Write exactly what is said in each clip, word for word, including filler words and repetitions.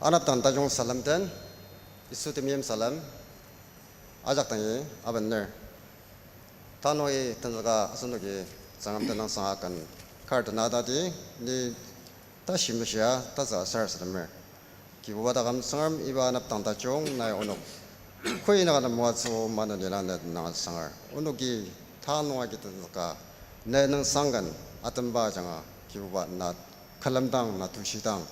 Anepdang tajung salem den, Yisu temeim salem, ajak dangi abener. Tanü tenzüka asenoki Tsüngrem tenüngsang akan kar tena tati, ni tashi meshia tatsüka sarasademer. Kibuba taküm Tsüngrem, iba anepdang tajung nai onok koi naka nem moatsü maneni lang ne nanga sangar. Onoki tanü agi tenzüka ne nüngsang ken atemba ajanga Kibuba na külemdang na tushidang.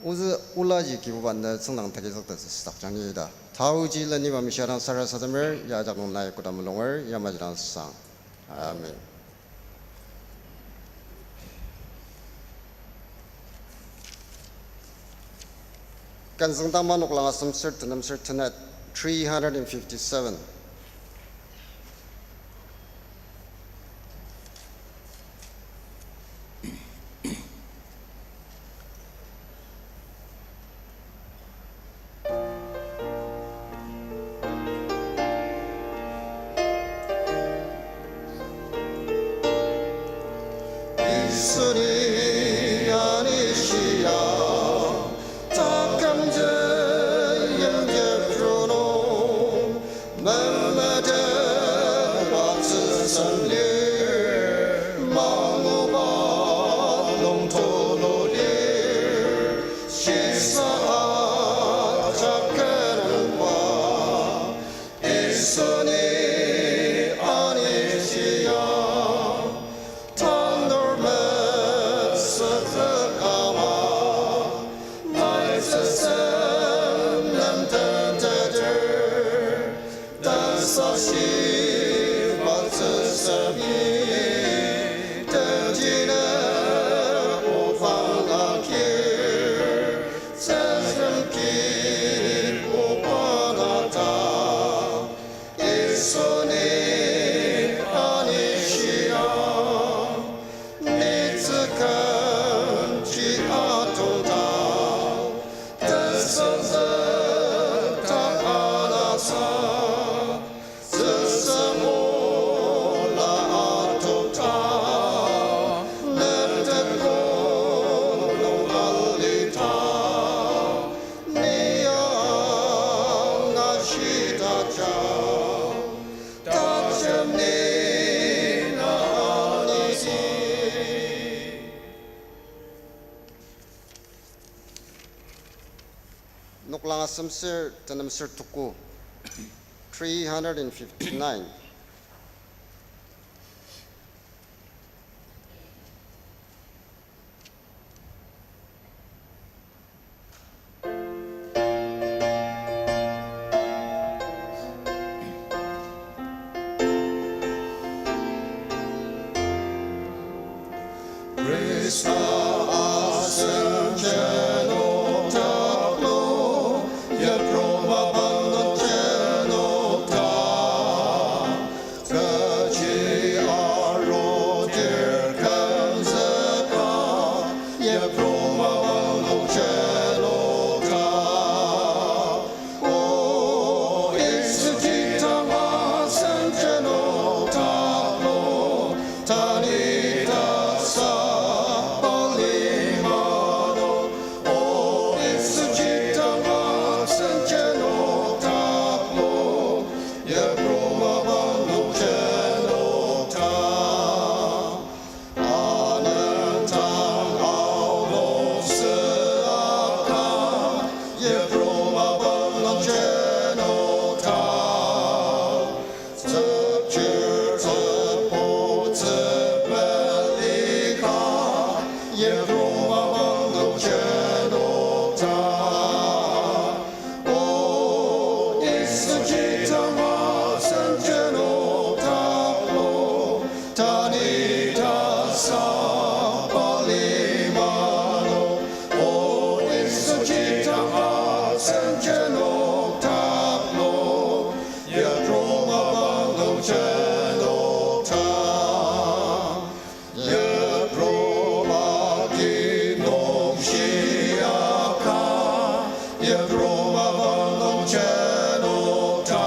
Ozü olaji Kibuba ne tsüngdang takizüktettsü südakjang ni ta. Taoji leniba mishia dang sarasademer, ya ajak nung nai koda mulunger, yamaji dang sang. Amen. Kenzüngdang ma noklang asem ser tenem ser tenet, three hundred and fifty-seven. Isoni anishia, takümji yimtep junung, memete batsüsem lir, manguba longtulu lir, shisa ajak kenungba, Isoni anishia, tanur mesütsü kama, nai tsüsem nemtenteter, tesashi batsüsemi, tetine opang akir, Tsüngrem ki oba nata, Isoni anishia, ni tsükemji atongta, tesenzük ta anasa, tsüsem ola atokta, nemtet konung alita, ni anga shitakja, tajem ni na anisi. Noklang asem ser tenem ser tuku, three hundred and fifty-nine. Khrista asen jenoktaklo, yipru mapang nung jenokta. Kechi arudir kümzüka, yipru mapang nung jenokta. O Yisu, ji tanga sen jenoktaklo, tanü ta sa pali mano. O Yisu, ji tanga sen jenoktaklo, yipru mapang nung jenokta. Anentang aono süaka, yipru mapang nung jenokta. Tsükchir tsüpo tsüpelika, yipru mapang nung jenokta. O Yisu, ji tanga sen jenoktaklo, tanü ta sa pali mano. O Yisu, ji tanga sen jenoktaklo, yipru mapang nung jenokta. Yipru maki nung shiaka, yipru mapang nung jenokta.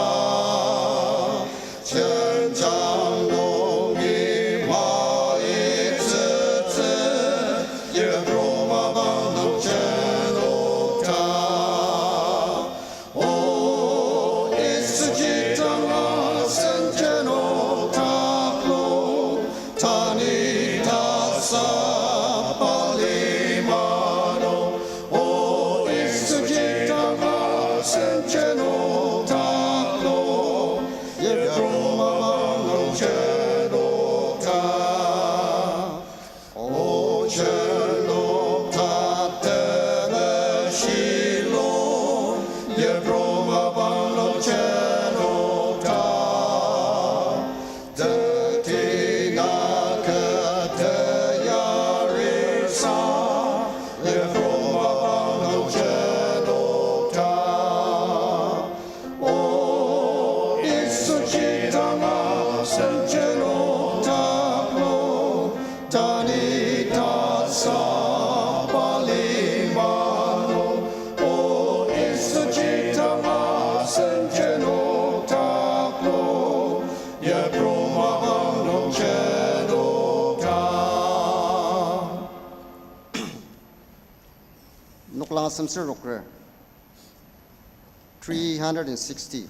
Senjeno taklo, tani tasa pali malo, o Yisu jitama senjeno taklo, ya proma bang nung jeno ta. Noklang asem ser rokre. Three hundred and sixty.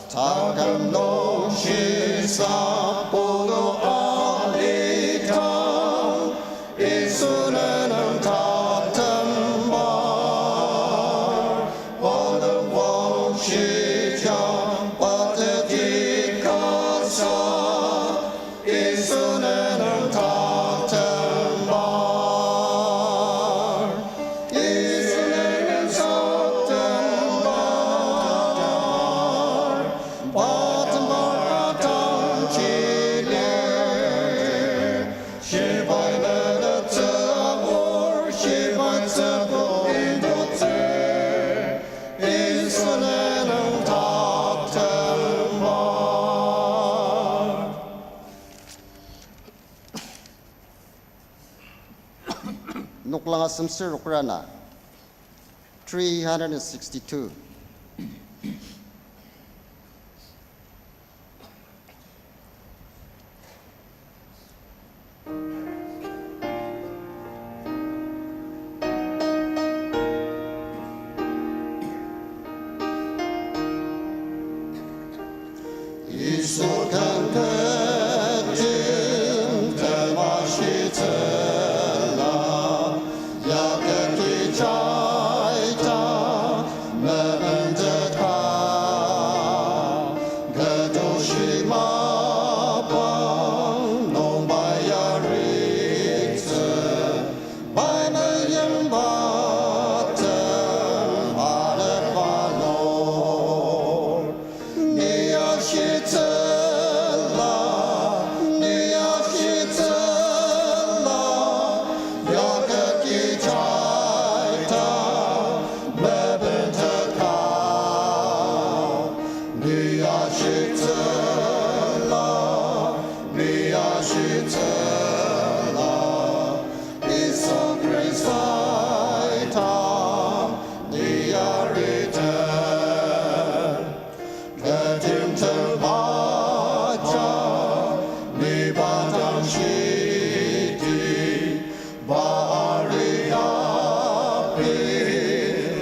Taküm nung shisa pulu alidang, Yisu nenung tatemba. Wada wangshijang pateti kasa, Yisu nenung tatemba. Noklang asem ser rokrana, three hundred and sixty-two. Yisu kangketim temashitsüla, yaketi jaita, meme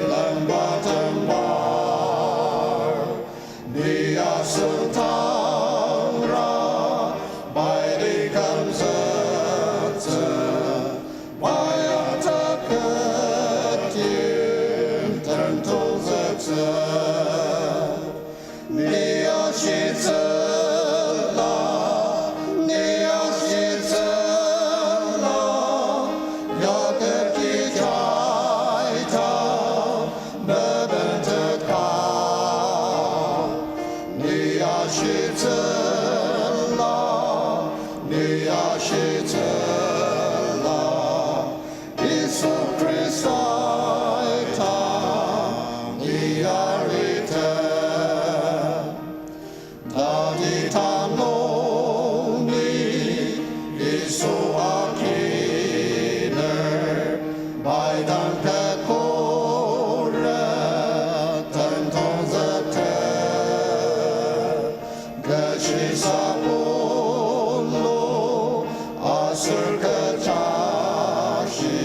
Langba tangbar, ni asüngtangra, pai likangzütsü, pai ataketiem tentongzütsü. Ni ashitsüla, ni ashitsüla, ya kati jaita, mebenteka. Ni ashitsüla, ni ashitsüla, Yisu Khrista ita ni arite. Tati tanung ni Yisu akiner, pai dang kekure tentongzüte. Kechi sapulu aser kechashi,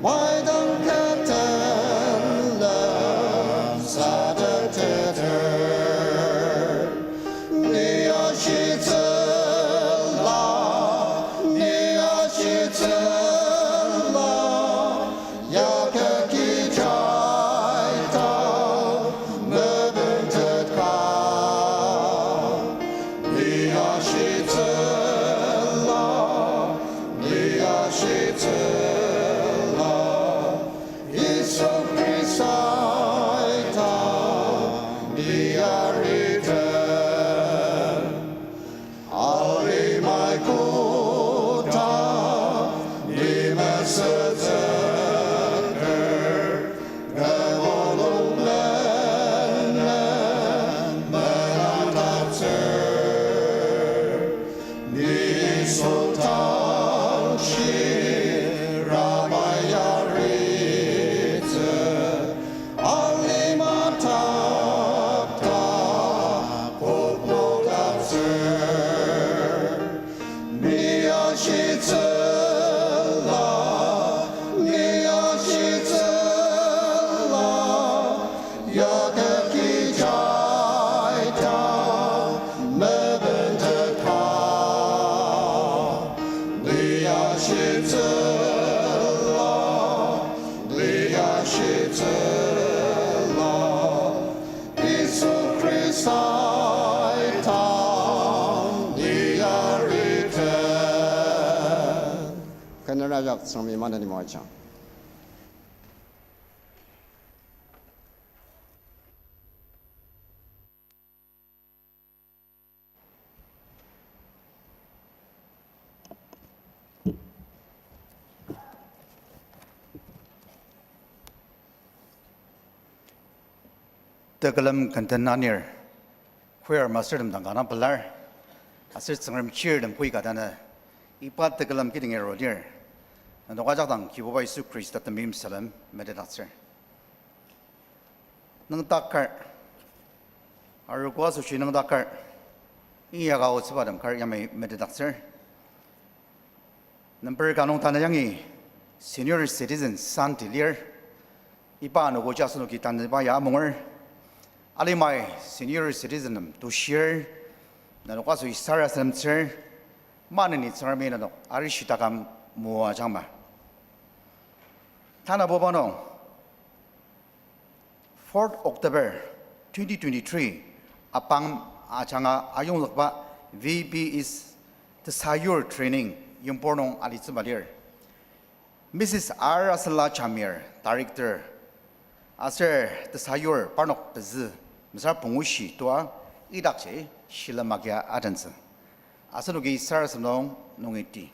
pai dang ketele sateteter. Ni ashitsüla, ni ashitsüla, ya kati jaita, mebenteka. Ni ashitsüla, ni ashitsüla, Yisu Khrista ita ni arite. Alimai koda ni mesüzüker, kü mulung lene menadaktsür. Ni Yisu tang shira pai aritsü, alima taktak pukpukdaktsür. Ni ashitsüla, ni ashitsüla, ya kati jaita mebenteka. Ni ashitsüla, ni ashitsüla, Yisu Khrista ita ni arite. Kü nung ajak Tsüngremi maneni moajang. Tekülem kenden anir, choir mastertem dang kanga pelar, aser Tsüngrem chirtem koi ka tanü, iba tekülem kidang arudir, nenok ajak dang Kibuba Yisu Khrista temeim salem metetdaktsür. Nüngdak kar, arogo asoshi nüngdak kar, inyaka aotsübatem kar yamai metetdaktsür. Number ka nung tanü yangi senior citizen Sunday lir, iba anogoji asenoki tanüba ya amunger. Alimai senior citizen nem tushir, nenok asoshi sarasademtsür, maneni Tsüngremi nenok arishi takam moajangma. Tanabuba nung, fourth October twenty twenty-three, apang ajanga ayongzükba V B S tesayur training yimphor nung alitsüba lir. Missus Arasela Jamir, director, aser tesayur parnok pezü, mesüra pungushi tua idakji shilem agia adentsü. Asenoki sarasadem nung nungiti.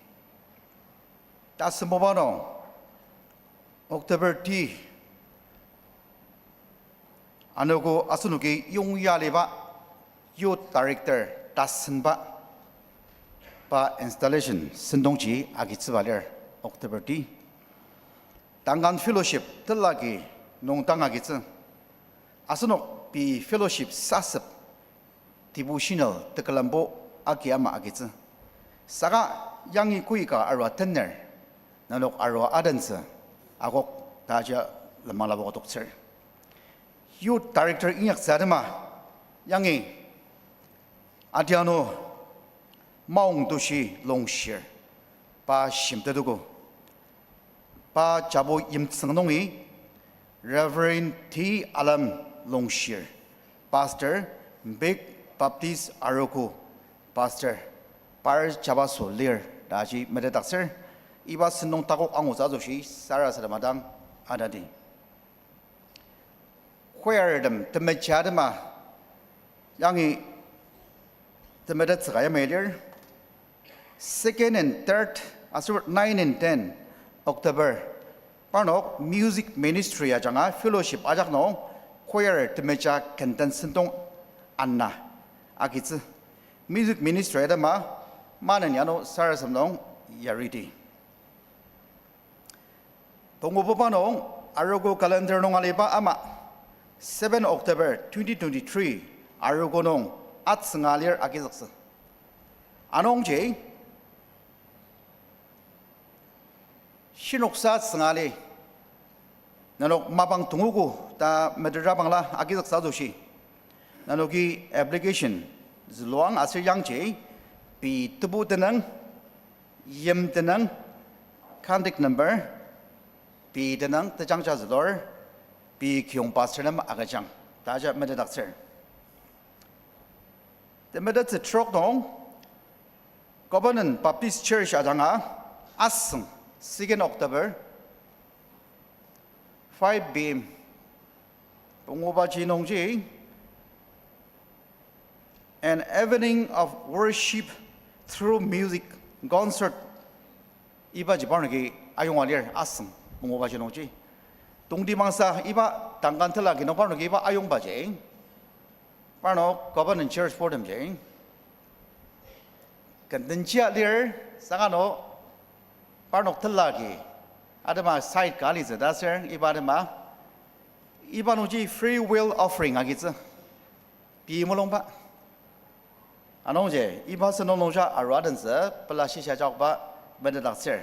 Tasembuba nung, October ti, anogo asenoki yongyaliba youth director tasenba pa installation sentongji agitsüba lir October ti. Tangkan fellowship telagi nung dang agitsü. Asenok pei fellowship sasep devotional tekülembo agi ama agitsü. Saka yangi koika arua tener, nenok arua adentsü, akok ta aji lenmang lapoka toktsür. Youth Director inyaktsü atema, yangi adianu maong toshi Longshir, pa shimtetogo. Pa Japu yimtsüng nungi Reverend T Alam Longshir, Pastor, Big Baptist Arogo, Pastor, par jabaso lir ta aji metetdaktsür. Iba sentong takok angutsü asoshi sarasadema dang atadi. Choirtem temeja atema yangi temetettsüka yamai lir. Second and third, aser nine and ten October, parnok music ministry ajanga fellowship ajak nung choir temeja kenden sentong ana agitsü. Music ministry atema maneni ano sarasadem nung yariti. Pungububa nung arogo calendar nung aliba ama, seven October twenty twenty-three arogo nung atsünga lir agizüktsü. Anungji shinoksa tsünga li, nenok mapang tongogo ta metetra bangla agizüktsü asoshi, nenoki application züluang aser yangji, pei tebu tenüng, yim tenüng, contact number, pei tenüng tejangja zülur, pei kiyong pastor nem agüjang ta aji metetdaktsür. Temetettsü trok nung, Covenant Baptist Church ajanga asüng, second October, five p.m. Pungubaji nungji, An Evening of Worship Through Music Concert, ibaji parnoki ayonga lir asüng pungubaji nungji. Tongtibangsa iba tangkan tela ki nung parnoki iba ayongbaji, parnok Covenant Church portemji kendenjia lir, saka no parnok tela ki atema side ka alitsü ta aser iba atema, iba nungji free will offering agitsü, pei mulungba. Anungji iba sentong nungja arua adentsü pela shisha jakba metetdaktsür.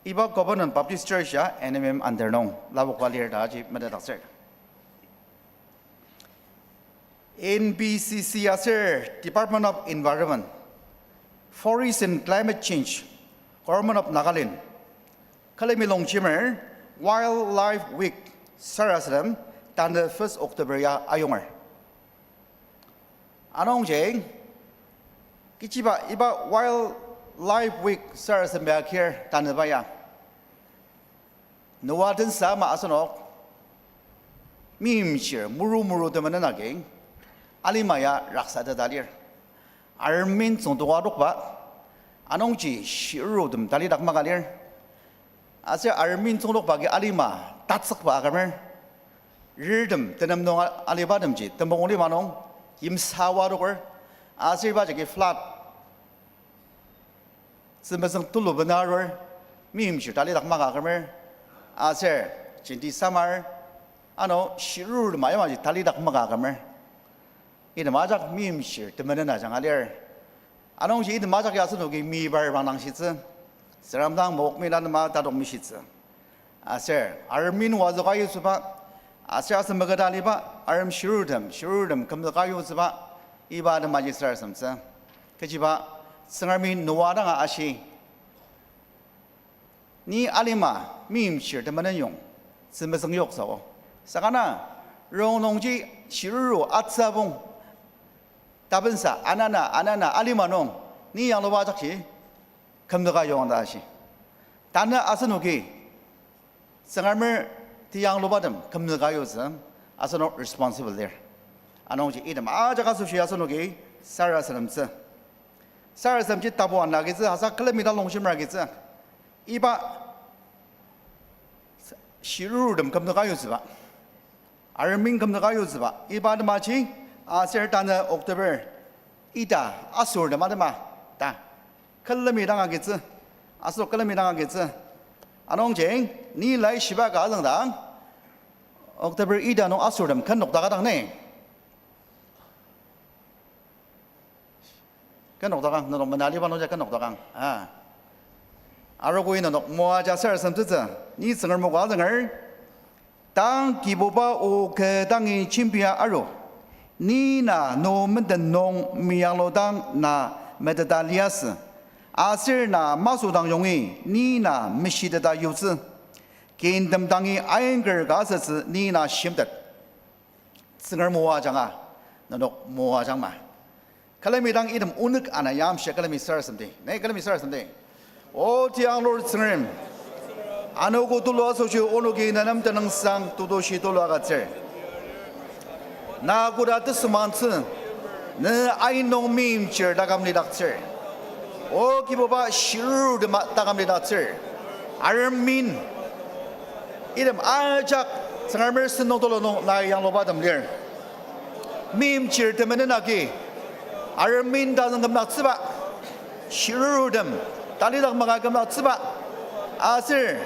Iba Covenant Baptist Church ya N M M under nung lapokba lir ta aji metetdaktsür. N B C C aser Department of Environment, Forest and Climate Change, Government of Nagaland, külemi longjemer Wildlife Week sarasadem tanü first October ya ayonger. Anungji, kechiba iba Wildlife Week sarasadem ya kir tanüba ya Noa tensa ama asenok meimchir muru muru temenen agi alima ya raksa teta lir. Armin tsüngdoka adokba, anungji shirurutem talidak maka lir. Aser armin tsüngdokba agi alima tatsükba akümer. Rirtem tenem nung a-, alibatemji temokong lima nung yimsa wa adoker. Aser iba jagi flood, tzümezüng tulu bena arur, meimchir talidak maka akümer, aser jenti samar, ano shirurutem yamaji talidak maka akümer. Item ajak meimchir temenen ajanga lir. Anungji item ajak ya asenoki meyipa bang dang shitsü, Tsüngrem dang mokokmi lanema tatok mishitsü. Aser armin wazüka yutsüba, aser asen meketa aliba arem shirurutem, shirurutem kümzüka yutsüba, iba atemaji sarasademtsü. Kechiba, Tsüngremi Noa danga ashi, ni alima meimchir temenen yong tzümezüng yoksao. Saka na, rongnungji shiruru atsübong tapensa, anana, anana, alima nung, ni yangluba ajakji kümzüka yong ta ashi. Tanü asenoki Tsüngremer teyanglubatem kümzüka yutsü asenok responsible lir. Anungji item ajak asoshi asenoki sarasademtsü. Sarasademji tapu ana agitsü, asa külemi ta longshimer agitsü. Iba shirurutem kümzüka yutsüba, armin kümzüka yutsüba iba atemaji, aser tanü October ita asortem atema ta külemi dang agitsü, asenok külemi dang agitsü. Anungji ni laishiba ka azüngdang October ita nung asortem ken nokdaka dang ni. Ken nokdakang, nenok menaliba nungji ken nokdakang. A, arogoi nenok moaja sarasademtsütsü, ni Tsüngremer moka azünger, Tang Kibuba o kü dangi jembia aru, ni na no menden nung meyangludang na meteta liasü, aser na masü dang yongi ni na meshiteta yutsü. Kintem dangi ainger ka asütsü ni na shimtet. Tsüngrem moajanga, nenok moajangma. Külemi dang item onük ana yamshia külemi sarasademdi. Ne külemi sarasademdi. O tianglur Tsüngrem, anogo tulu asoshi onoki nenem tenüngsang tetushi tulu agütsür. Na koda tesümangtsü, ne ain nung meimchir taküm lidaktsür. O Kibuba shiruru tema taküm lidaktsür. Arem min, item ajak Tsüngremer sentong tulu nung nai yanglubatem lir. Meimchir temenen agi, arem min tazüng kümdaktsüba, shirurutem talidak maka kümdaktsüba, aser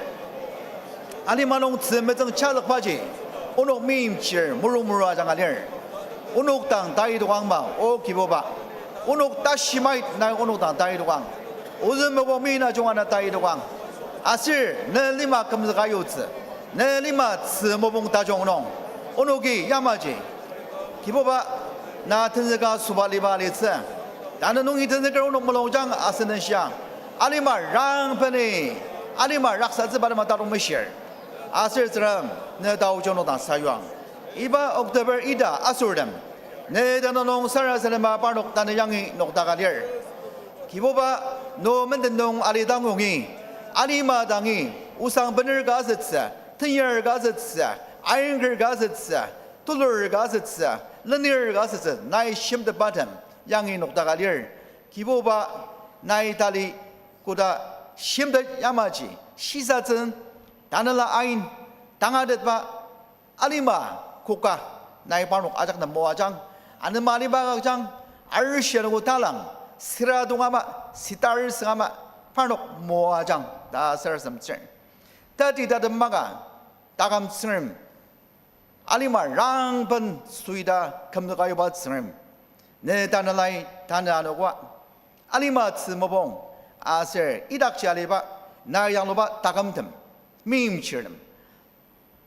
alima nung tzü metsüng chazükbaji, onok meimchir muru muru ajanga lir. Onok dang tai tokangma, O Kibuba. Onok tashi mait nai onok dang tai tokang. Ozü mopung mi na junga na tai tokang. Aser ne lima kümzüka yutsü, ne lima tzü mopung tajung nung, onoki yamaji Kibuba, na tenzüka süba liba alitsü. Tanü nungi tenzüker onok mulungjang asenenshia. Alima rangpeni, alima raksatsüba lima tatung meshir. Aser Tsüngrem, ne taoji onok dang sayuang. Iba October ita asurtem, ne tanü nung sarasadema parnok tanü yangi noktaka lir. Kibuba, no menden nung alidang yongi, alima dangi, osang bener ka asütsü, tenyar ka asütsü, ainger ka asütsü, tulur ka asütsü, lenir ka asütsü, nai shimtetbatem yangi noktaka lir. Kibuba, nai tali koda shimtet yamaji shisatsü, tanela ain, tangatetba, alima koka, nai parnok ajak nem moajang, anema aliba agüjang, arishi anogo talang, sira tongama, sitar süngama, parnok moajang ta sarasademtsür. Tati tatem maka, taküm Tsüngrem, alima rangben suida kümzüka yuba Tsüngrem, ne tanelai tanü anogo, alima tzü mopung, aser idakji aliba, na yangluba takümtem, meimchirtem,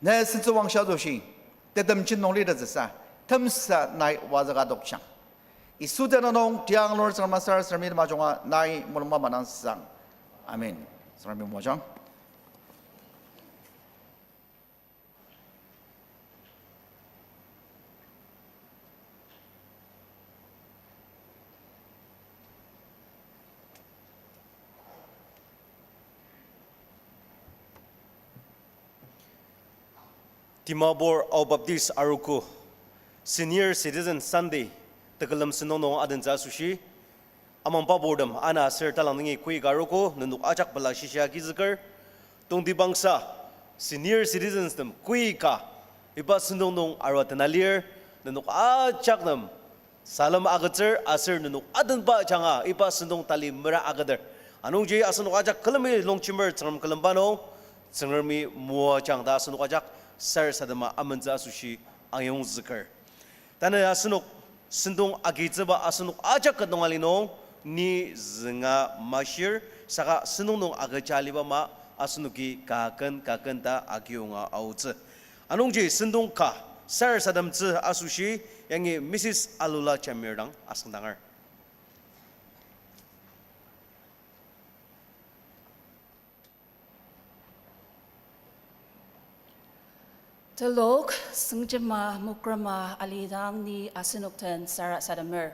ne sentsüwangshia asoshi, tetemji nung litettsüsa, temsa nai wazüka adokjang. Yisu tenüng nung tianglur Tsüngrem sarasademdi temajunga nai mulungba manang sang. Amen. Tsüngremi moajang. Dimapur Ao Baptist Arogo Senior Citizen Sunday tekülem sentong nung adentsü asoshi, amangba purtem ana aser talang nungi koika arogo, nenok ajak pela shishia agizüker. Tongtibangsa senior citizens tem koika iba sentong nung arua tena lir, nenok ajak nem salem agütsür aser nenok adenba ajanga iba sentong tali mera agüder. Anungji asenok ajak külemi longjemer Tsüngrem külemba nung, Tsüngremi moajang ta asenok ajak sarasadema amentsü asoshi ayongzüker. Tanü asenok sentong agitsüba asenok ajak ket nung ali nung, ni zünga mashir, saka sentong nung agüja aliba ama asenoki kaken kaken ta agiyonga aotsü. Anungji sentong ka sarasademtsü asoshi yangi Missus Alula Jamir dang asüngdanger. Telok, süngjema, mukrema, alidang ni asenok den sarasademer.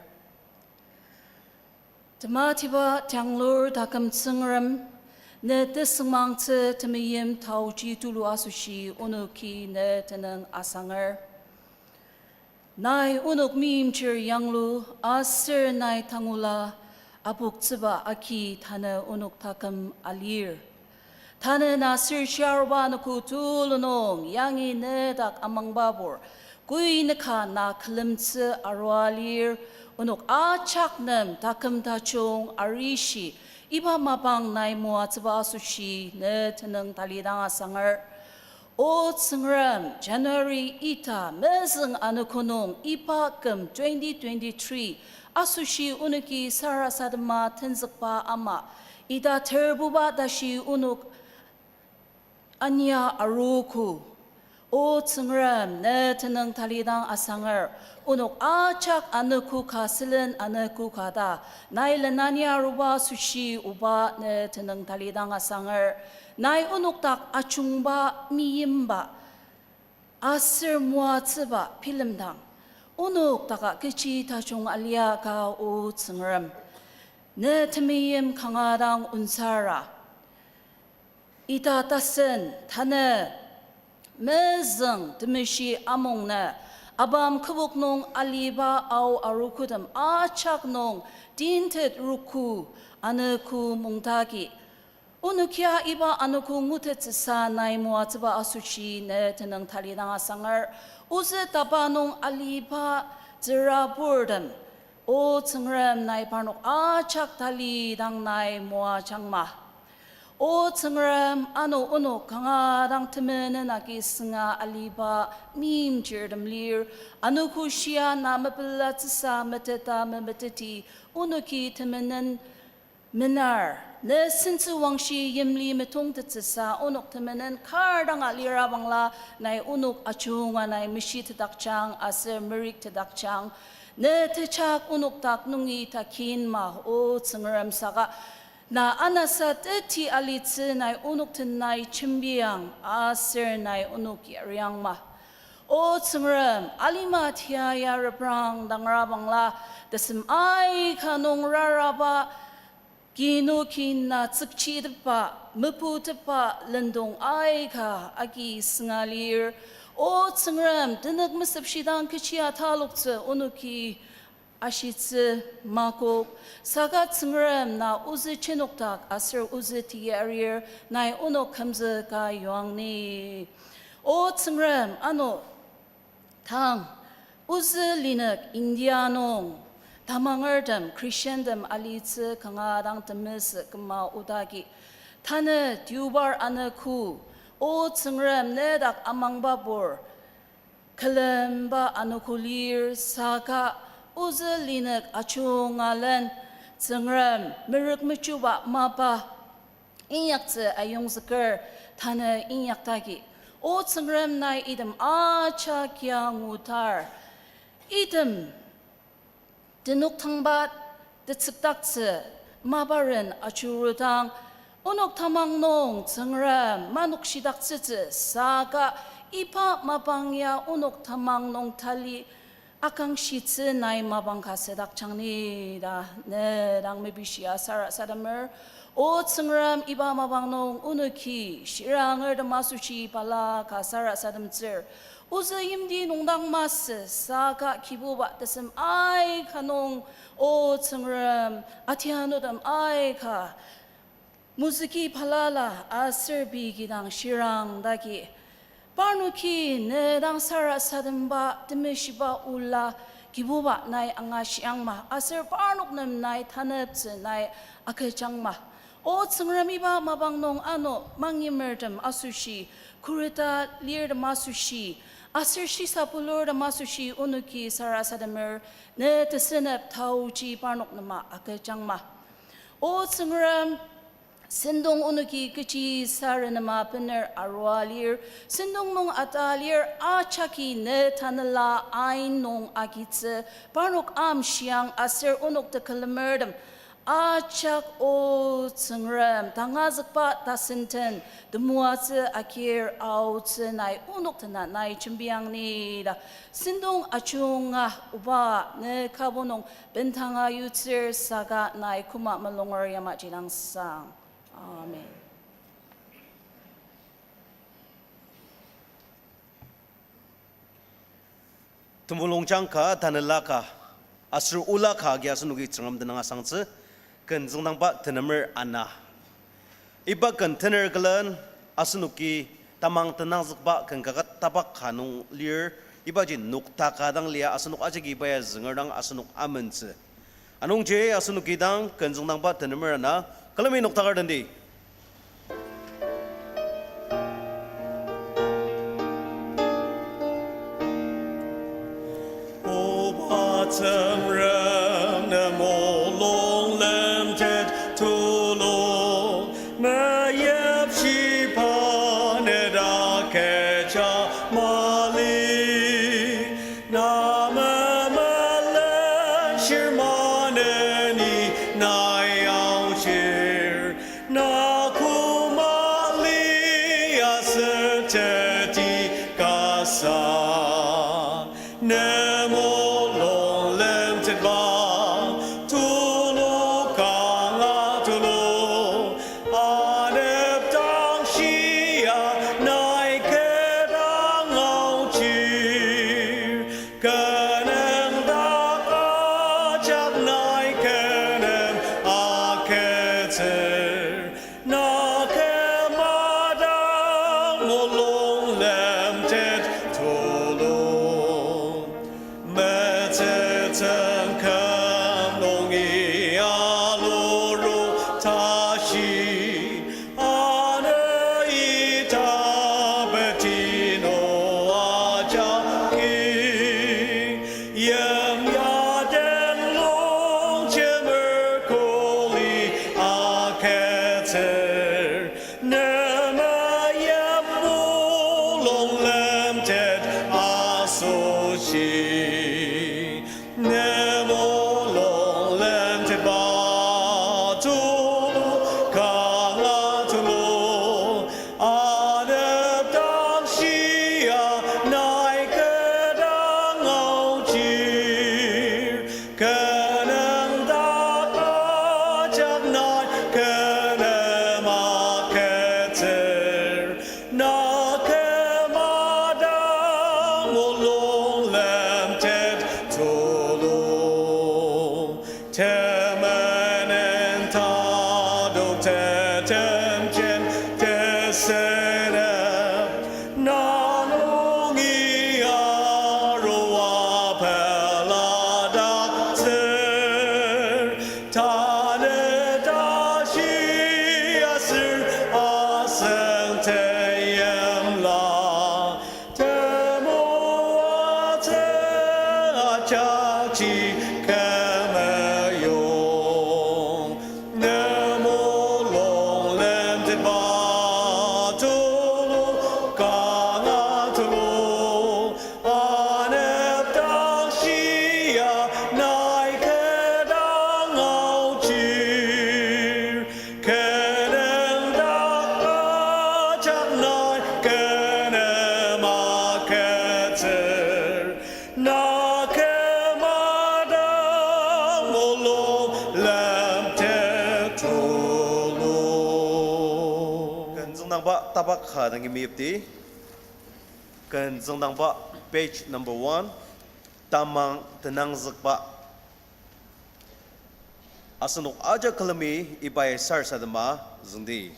Tematiba tianglur taküm Tsüngrem, ne tesüngmangtsü temeim taoji tulu asoshi onoki ne tenüng asanger. Nai onok meimchir yanglu, aser nai tangula apoktsüba agi tanü onok taküm alir. Tanü na sür shiaruba anogo tulu nung yangi ne dak amangbabur, koi nüka na külemtsü arua lir, onok ajak nem taküm tajung arishi, iba mapang nai moatsüba asoshi ne tenüng talidang asanger. O Tsüngrem, January ita mezüng anogo nung iba küm twenty twenty-three asoshi onoki sarasadema tenzükba ama, ita terbuba tashi onok ania arogo. O Tsüngrem, ne tenüng talidang asanger, onok ajak anogo ka sülen anogo ka ta, nai lenani aruba asoshi Oba ne tenüng talidang asanger, nai onok dak ajungba, meimba, aser moatsüba bilemdang, onok daka kechi tajung alia ka O Tsüngrem, ne temeim kanga dang onsara. Ita tasen tanü mezüng temeshi amungnü, abam kübok nung aliba ao arogotem ajak nung tintet rogo anogo mungdagi, onokia iba anogo ngutettsüsa nai moatsüba asoshi ne tenüng talidang asanger, ozü taba nung aliba tsüraburtem, O Tsüngrem, nai parnok ajak talidang nai moajangma. O Tsüngrem, ano onok kanga dang temenen agi sünga aliba meimchirtem lir, anogo shia na mepelatsüsa meteta memeteti, onoki temenen menar, ne sentsüwangshi yimli metongtettsüsa onok temenen kar danga lira bangla, nai onok ajunga nai meshitedakjang aser meriktetdakjang. Ne tejak onok dak nungi takin ma, O Tsüngrem, saka na anasa teti alitsü, nai onok den nai jembiang aser nai onok yariang ma. O Tsüngrem, alima tia ya reprang dangra bangla, tesem aika nung raraba, kinu kina tsükchitepba, meputepba lendong aika agi sünga lir. O Tsüngrem, tenük mesepshidang kechi ataloktsü onoki ashitsü makok, saka Tsüngrem, na ozü jenokdak aser ozü tiyarir, nai onok kümzüka yuang ni. O Tsüngrem, ano tang, ozü linük India nung tamangertem, Christiantem alitsü kanga dang temesü küma odagi, tanü deobar anogo, O Tsüngrem, nedak amangbabur külemba anogo lir, saka ozü linük ajungalen Tsüngrem merük mechuba mapa inyaktsü ayongzüker, tanü inyaktagi, O Tsüngrem, nai item ajak ya ngutar. Item tenük tangba tetsükdaktsü maparen ajurudang, onok tamang nung Tsüngrem manokshidaktsütsü, saka iba mapang ya onok tamang nung tali akangshitsü nai mapang ka sedakjang ni ta ne dang mepishia sarasademer. O Tsüngrem, iba mapang nung onoki shirangertem asoshi balaka sarasademtsür. Ozü yimti nungdang masü, saka Kibuba, tesem aika nung, O Tsüngrem, atianutem aika mozüki balala aser pei kidang shirang dagi, parnoki ne dang sarasademba temeshiba ola, Kibuba, nai angashiangma, aser parnok nem nai taneptsü nai agüjangma. O Tsüngrem, iba mapang nung ano mangimertem asoshi, khuret alirtem asoshi, aser shisa pulurtem asoshi onoki sarasademer, ne tesünep taoji parnok nem agüjangma. O Tsüngrem, sentong onoki kechi sarenema bener arua lir, sentong nung ata lir, ajaki ne tanela ain nung agitsü, parnok amshiang aser onok tekülemertem ajak, O Tsüngrem, tangazükba tasenten temoatsü agir aotsü nai onok dena nai jembiang ni ta, sentong ajunga, Oba, ne kübok nung bendanga yutsür, saka nai koma mulunger yamaji dang sang. Amen. Temulungjang ka, tanela ka, aser ola ka agi asenoki Tsüngrem tenüng asangtsü, ken züngdangba tenemer ana. Iba ken tener külen asenoki tamang tenangzükba ken kaket tabak ka nung lir, ibaji nokdaka dang lia asenok ajaki iba ya züngerdang asenok amentsü. Anungji asenoki dang ken züngdangba tenemer ana külemi nokdaker tendi. Oba Tsüngrem nem olung lemtet tulung, meyipshiba ne dak kecha ma Lemtet tulu, metsütsüng küm nungi aluro tashi, ana ita betino ajaki, yimya den longjemer kuli aketser. Nema yim mulung lemtet asoshi. Nema mulung lemtet ba tulu, kanga tulu. Anepdang shia nai kü dang aotsür. Kü nüngdak ajak nai kü nem aketser. Na kü madang mulung lemtet tulu. Temenen tadok tetemjen tesenep. Na nungi arua peladaktsür. Tanü tashi aser asüng teimla. Temoatsü ajakji kü meyong. Nemulung lemtetba tulu, kanga tulu, anepdang shia nai kü dang aotsür. Kü nüngdak ajak nai kü nem aketser. Na kü madang mulung lemtet tulu. Ken züngdangba tapak ka dangi meyipdi. Ken züngdangba page number one. Tamang tenangzükba. Asenok ajak külemi ibai sarasadema züngdi.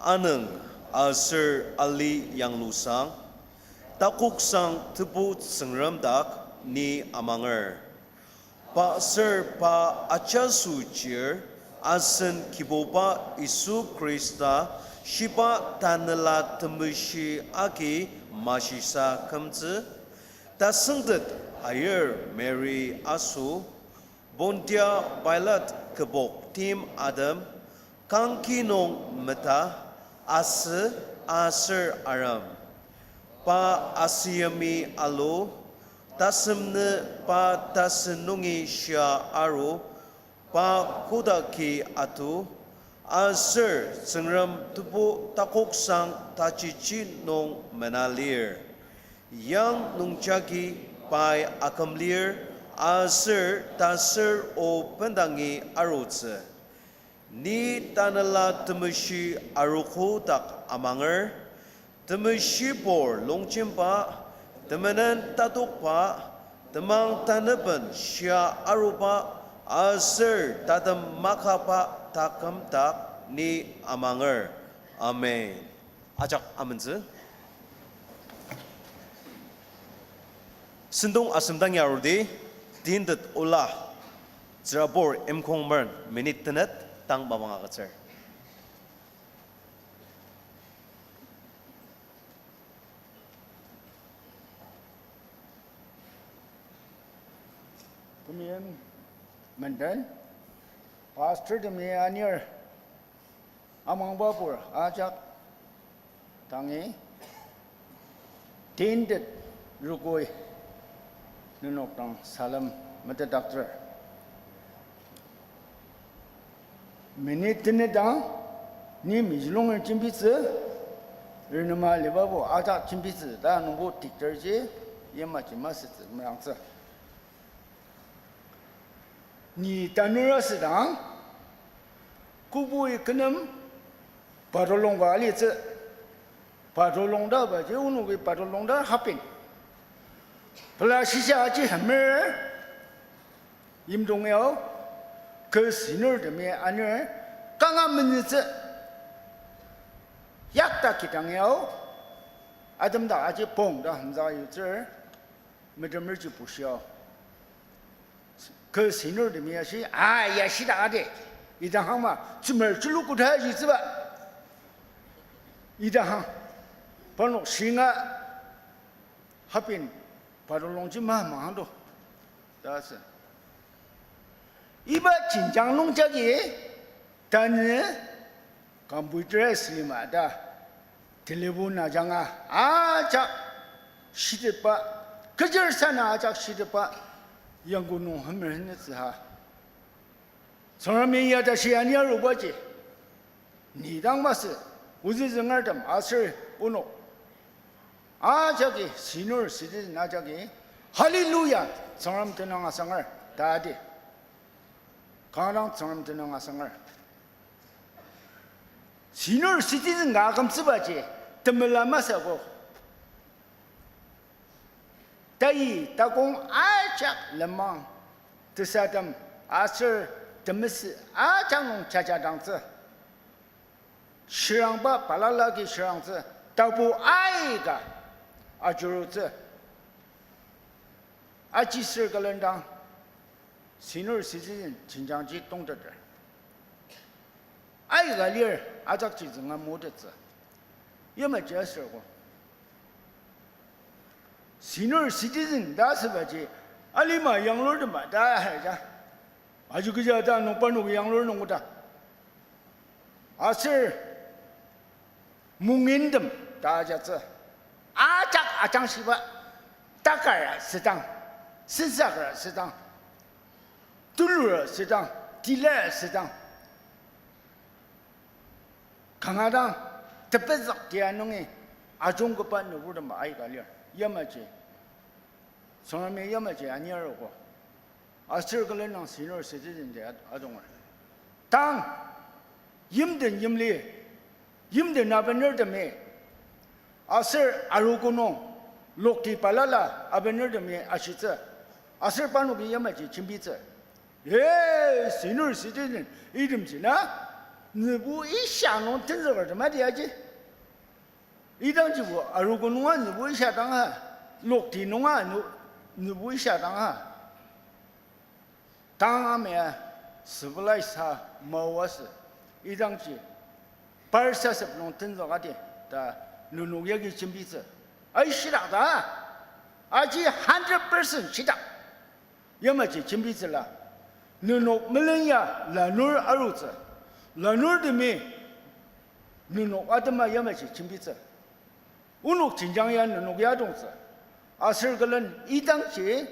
Anüng aser ali yanglusang, takoksang Tebu Tsüngrem dak ni amanger. Pa aser pa ajaso chir, asen Kibuba Yisu Khrista, shiba Tanela Temeshi agi mashisa kümtsü, tasüngtet ayir Mary aso, Pontia Pilate kübok tim atem, kangki nung meta, asü aser arem. Pa asüyimi alu, tasem nü pa tasü nungi shia aru, pa kodaki atu, aser Tsüngrem Tebu takoksang tajichi nung mena lir. Yang nungjagi pai aküm lir, aser taser o bendangi arutsü. Ni Tanela Temeshi arogo dak amanger, temeshibur longjemba, temenen tatokba, temang taneben shia aruba, aser tatem makaba taküm dak ni amanger. Amen. Ajak amentsü. Sentong asem dangi arudi, tintet ola, tsürabur imkong mern minute tenet tang mapang agütsür. Temeim menden, pastor temi anir, amangbapur ajak tangi, tintet rogoi nenok dang salem metetdaktsür. Minute tenet dang, ni mejulung jembitsü, renema alibabo ajak jembitsü ta nungbo tikterji, yamaji masütsü merangtsü. Ni tanur asüdang, kobui kü nem patrol lung ka alitsü. Patrol lung ta baji onoki patrol lung ta hapin. Pela shisa aji hemer, yimdong yao, kü sinur temi anir, kanga menütsü. Yakta kidang yao, Atem dak aji pong ta hemzüka yutsür, metemerji bushia. Kü senior temi ashi, a, ya shidang ade. Idang hang ma, tsümer chulu koda yitsüba. Idang hang, parnok shinga, hapin, parnok longji ma mahang do. Ta sü. Iba jenjang nung jagi, tanü computerized lima ta, telephone ajanga ajak shitetba, kechi sana ajak shitetba, yangko nung hemer henetsü ha. Tsüngremi ya tashi ani arubaji. Ni dang masü, ozü züngertem aser onok ajaki, senior citizen ajaki, hallelujah, Tsüngrem tenüng asanger, ta di. Kanga dang Tsüngrem tenüng asanger. Senior citizen ka akümtsübaji, temela masüko. Tai takong ajak lenmang, tesatem aser temesü ajak nung jajadangtsü. Shirangba balala agi shirangtsü, tapu aika ajurutsü. Aji circle-en dang senior citizen jenjangji tongteter. Aika lir ajakji zünga motettsü. Yamaji aser ko. Senior citizen ta asübaji, alima yanglurtema ta haja. Aji kecha ta nung parnok yanglur nung koda. Aser mongintem ta ajatsü. Ajak ajangshiba, takar asüdang, sensaker asüdang, tulur asüdang, tilar asüdang. Kanga dang, tepezük tia nungi, ajungkaba nüburtem aika lir, yamaji. Tsüngremi yamaji ani aruko. Aser kelen nung senior citizen ji at-, adonger. Tang, yimden yimli, yimden abenertemi, aser arogo nung, lokti balala abenertemi ashitsü, aser parnoki yamaji jembitsü. Eh, senior citizen, itemji na, nübu isha nung tenzüker temadi aji. Idangjibo arogo nunga nübu isha dang ha, lokti nunga nü-, nübu isha dang ha. Tang amia civilized ha maoasü. Idangji par sasep nung tenzüka di ta nenok yagi jembitsü. Ai shidak ta. Aji hundred percent shidak. Yamaji jembitsüla. Nenok melenya lanur arutsü. Lanurtemi nenok atema yamaji jembitsü. Onok jenjang ya nenok ya tongtsü. Aser kelen idangji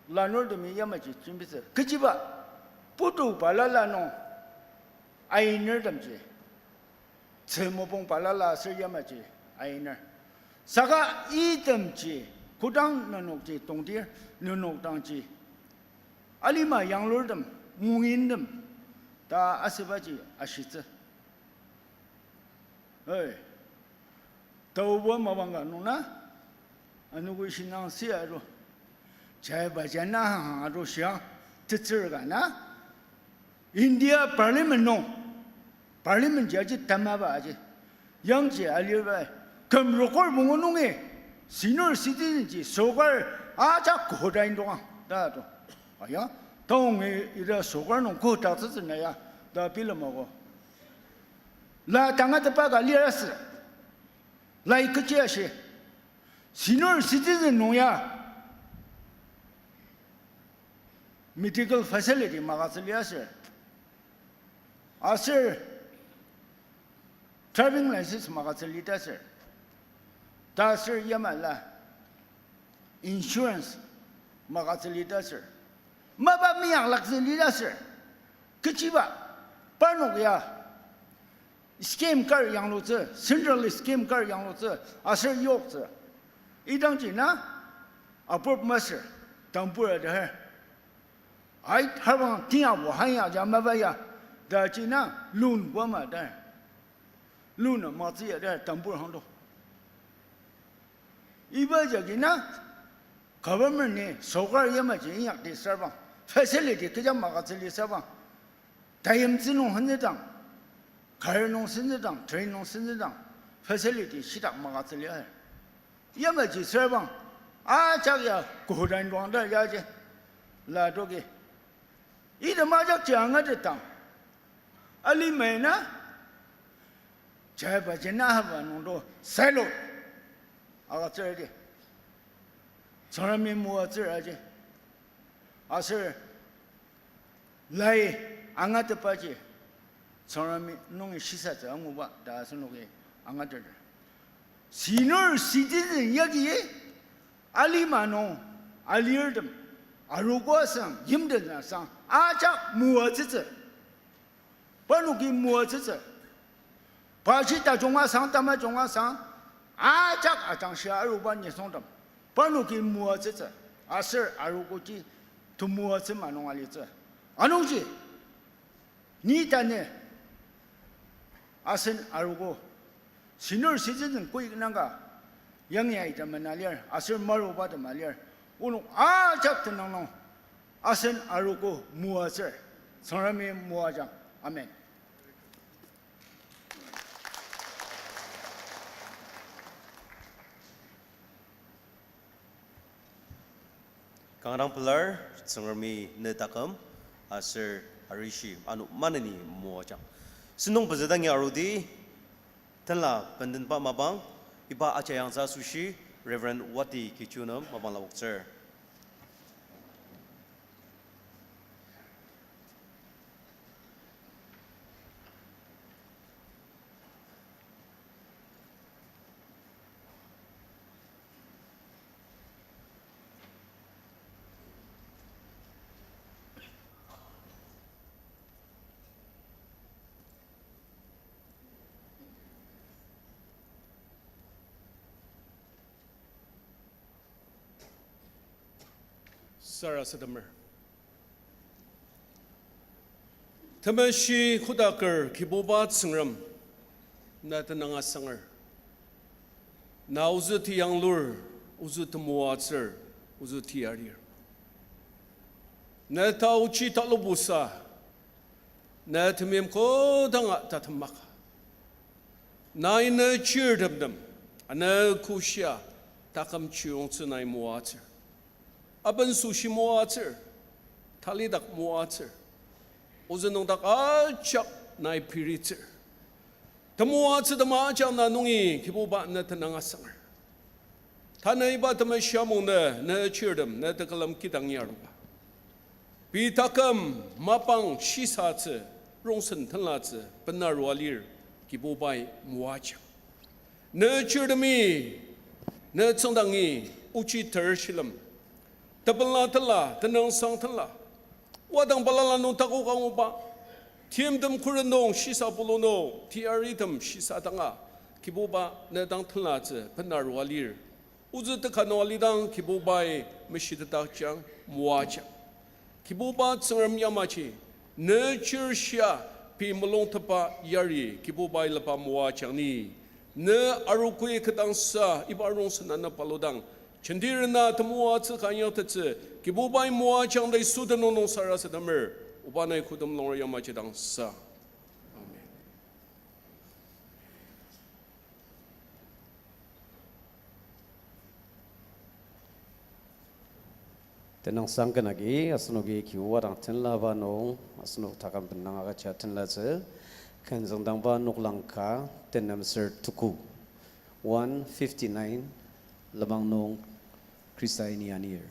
lanurtemi yamaji jembitsü. Kechiba, putu balala nung ainertemji. Tzü mopung balala aser yamaji ainer. Saka itemji, kodang nenokji tongtir, nenok dangji alima yanglurtem, mongintem, ta asübaji ashitsü. Oi, taoba mapang ka nung na, anogo shinang si aru, jai baji na hang aru shiang, tetsür ka na, India Parliament nung, Parliament ji aji tamaba aji, yangji aliba, küm rokor pungu nungi, senior citizen ji sorkar ajak koda indonga, ta to. Aya, taongi ira sorkar nung koda tsütsü na ya, ta bilemako. La tangatetba ka lir asü, lai kechi ashi, senior citizen nung ya, medical facility magütsü liasü. Aser driving license magütsü litasü. Ta aser yamala insurance magütsü litasü. Mapa miyanglaktsü litasü. Kechiba parnok ya scheme kar yanglutsü, central scheme kar yanglutsü, aser yoktsü. Idangji na, approve masür, tambur adeher. Ai, harbang tinyabo hanya ja mapa ya, ta ji na, loan bama ta. Loan a matsü ya ta, tambur hangdo. Iba jagi na, government ni sorkar yamaji inyakdi sarbang, facility kecha magütsü li sarbang, tayimtsü nung henzüdang, car nung senzüdang, train nung senzüdang, facility shitak magütsü lir. Yamaji sürbang, ajak ya kodan duang ta yaji, la toki. Item ajakji angatetang, alimai na, jaiba jena haba nungdo silo agütsür di. Tsüngremi moatsür aji. Aser lai angatetbaji Tsüngremi nungi shisatsü anguba ta asenoki angateter. Senior citizen yagi alima nung alirtem, arogo asang, yimten asang, ajak moatsütsü. Parnoki moatsütsü. Pashi tajung asang, tamajung asang, ajak ajangshia aruba nisungtem, parnoki moatsütsü. Aser arogoji temoatsü ma nung alitsü. Anungji, ni tanü asen arogo senior citizen koi nangka yangi aita mena lir, aser maruba tema lir, onok ajak tenüng nung asen arogo moatsür, Tsüngremi moajang. Amen. Kanga dang pelar, Tsüngremi ne taküm aser arishi ano maneni moajang. Sentong pezü dangi arudi, tenla bendenba mapang, iba ajayangtsü asoshi Reverend Wati Kichu nem mapang lapoktsür. Sarasademer. Temeshi kodaker Kibuba Tsüngrem, na tenüng asanger. Na ozü teyanglur, ozü temoatsür, ozü teyarir. Na taochi talubusa, na temeim kodanga tatemaka. Nai ne chirtem nem, ano koshia taküm chiyongtsü nai moatsür. Aben süshi moatsür, talidak moatsür. Ozü nüngdak ajak nai piritsür. Temoatsü tema ajak na nungi Kibuba ne tenüng asanger. Tanü iba temeshi amung nü, ne chirtem, ne tekülem kidang yarba. Pei taküm mapang shisatsü, rongsen tenlatsü, bena arua lir, Kibubai moajang. Ne chirtemi, ne tsüngdangi, ochi ter shilem, tepela tela, tenüngsang tela, wadang balala nung takok anguba, timtem khuren nung shisa pulu nung, teyaritem shisa danga, Kibuba ne dang tenlatsü bena arua lir. Ozü teka nung alidang Kibubai meshitetakjang moajang. Kibuba Tsüngrem yamaji, ne chirshia pei mulungtepa yari Kibubai lepa moajang ni. Ne arogoi ketdangsa iba rongsen ana paludang, jentirena temoatsü ka inyaktettsü Kibubai moajang ta Yisu tenüng nung sarasademer, oba nai kodem longer yamaji dang sa. Amen. Tenüngsang ken agi, asenoki Kibuba dang tenlaba nung, asenok taküm bendang agüja tenlatsü, ken züngdangba noklang ka, tenem ser tuku, one fifty-nine, lenmang nung Khrista ini anir.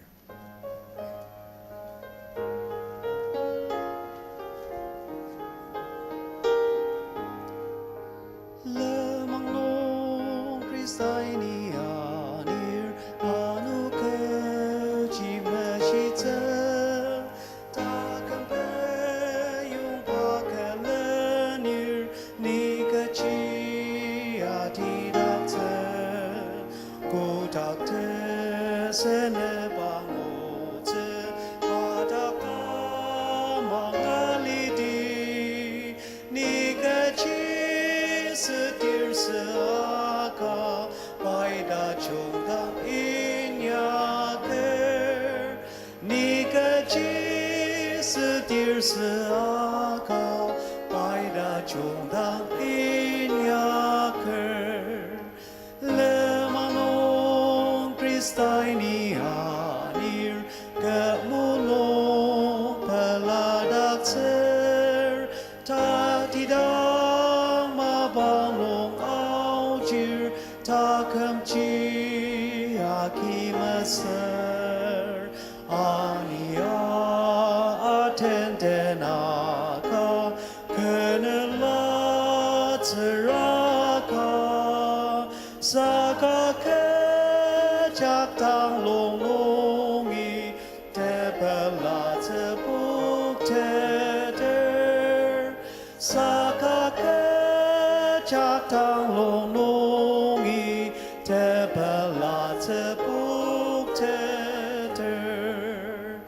Lenmang nung Khrista ini anir, ano kechi meshitsü, taküm peyongba külenir, ni kechi atidaktsü, kotak tesünep angutsü, pa dak tamang alidi. Ni kechi sütir süaka, pai tajung dang inyaker. Ni kechi sütir süaka, pai tajung dang inyaker. Khrista ni anir, kü mulung peladaktsür, tatidang mapang nung aojir, takümji agi mesür, ania atenten aka, kü nüla tsüraka, saka kecha tang lung nungi tepela tsübukteter. Saka kecha tang lung nungi tepela tsübukteter.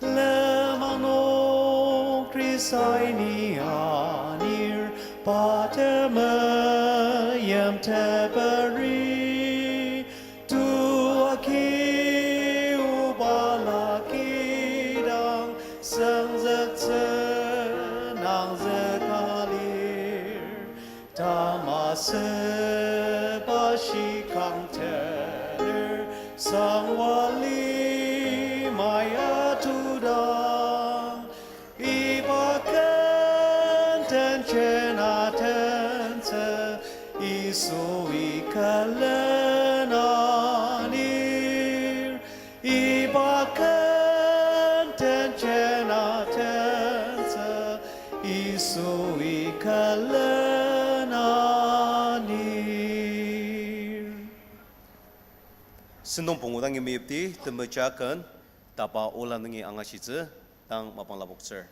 Lenmang nung Khrista ni anir, pa temeim teperi, tua ki obala kidang, sengzüktsü nangzüka lir. Tamasü pa shikang tener, sangwa limai atudang, iba ken tenjen atentsü, Yisui külen anir. Iba ken tenjen atentsü, Yisui külen anir. Sentong pungu dangi meyipdi, temeja ken, tapa ola nungi angashitsü, tang mapang lapoktsür.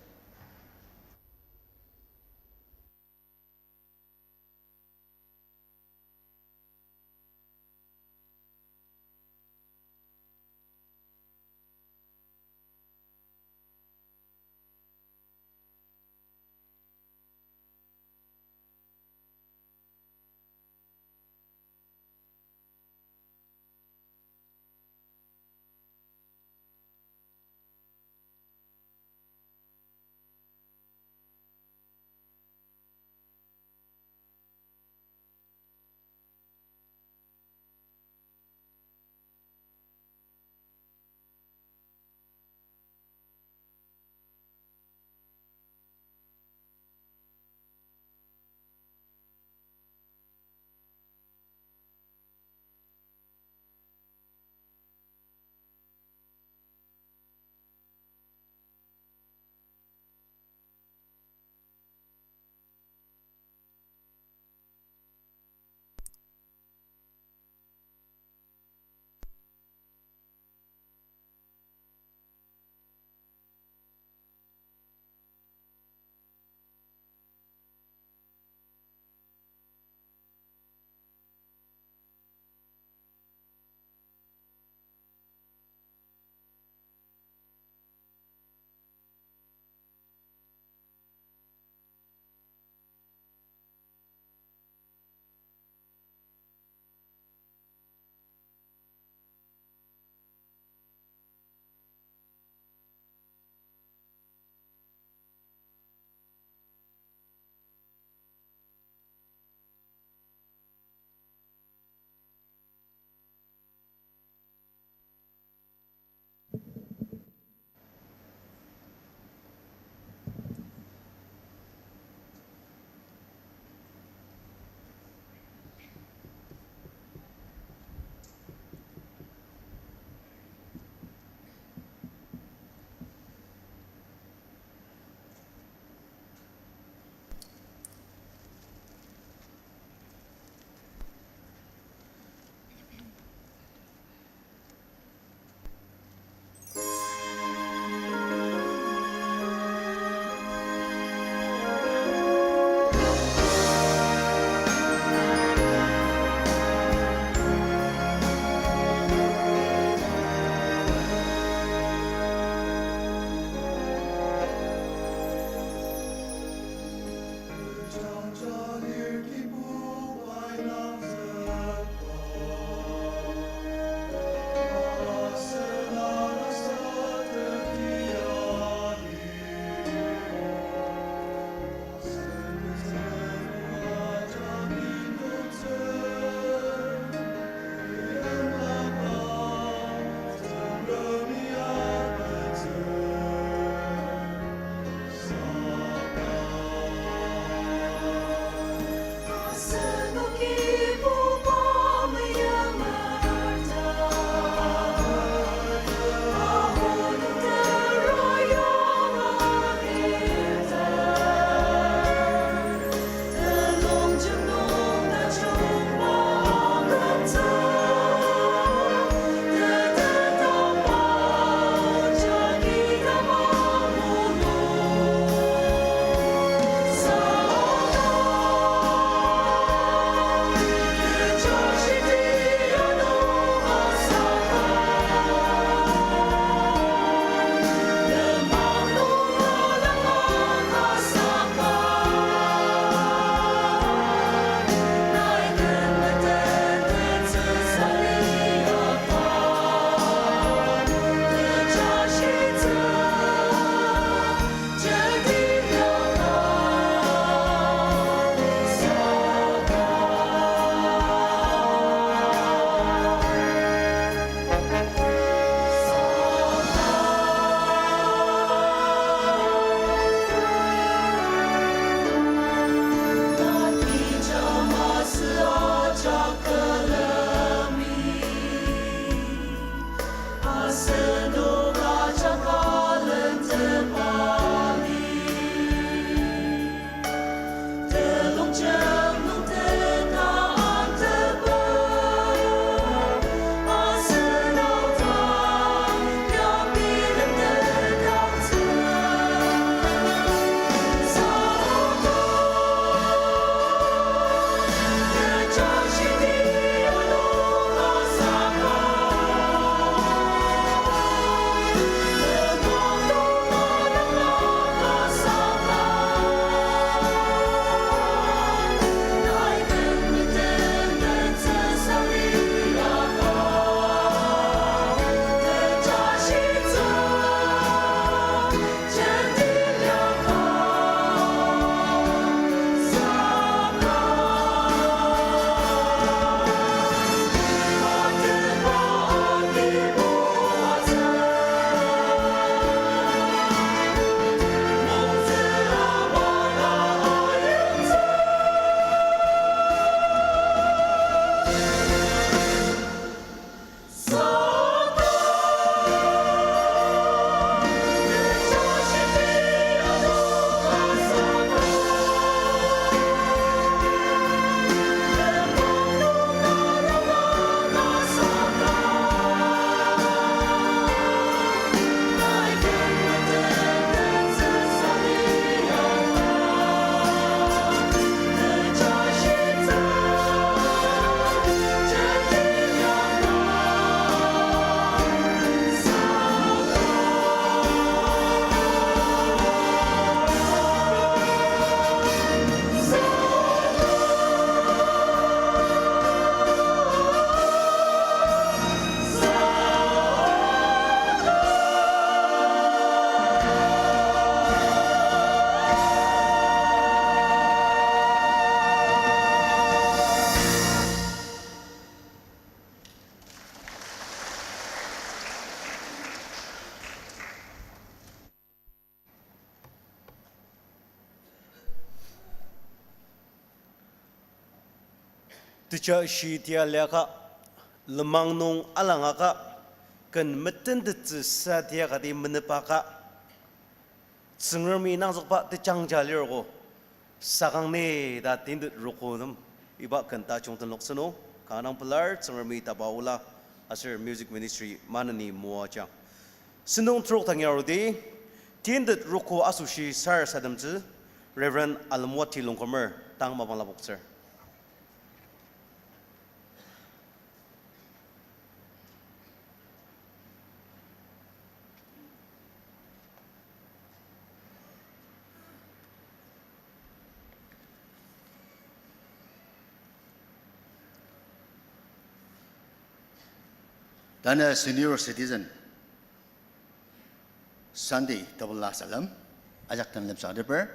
Tejashi tia liaka, lenmang nung alangaka, ken metentettsü sa tia kati menepaka, Tsüngremi nangzükba tejangja lirko, sakang ni ta tintet roko nem, iba ken tajung tenloktsü nung, kanga pelar Tsüngremi taba ola, aser music ministry maneni moajang. Sentong trok tangi arudi, tintet roko asoshi sarasademtsü, Reverend Alemwati Longkumer, tang mapang lapoktsür. Tanü senior citizen Sunday tebela salem ajak den lemsang adeper.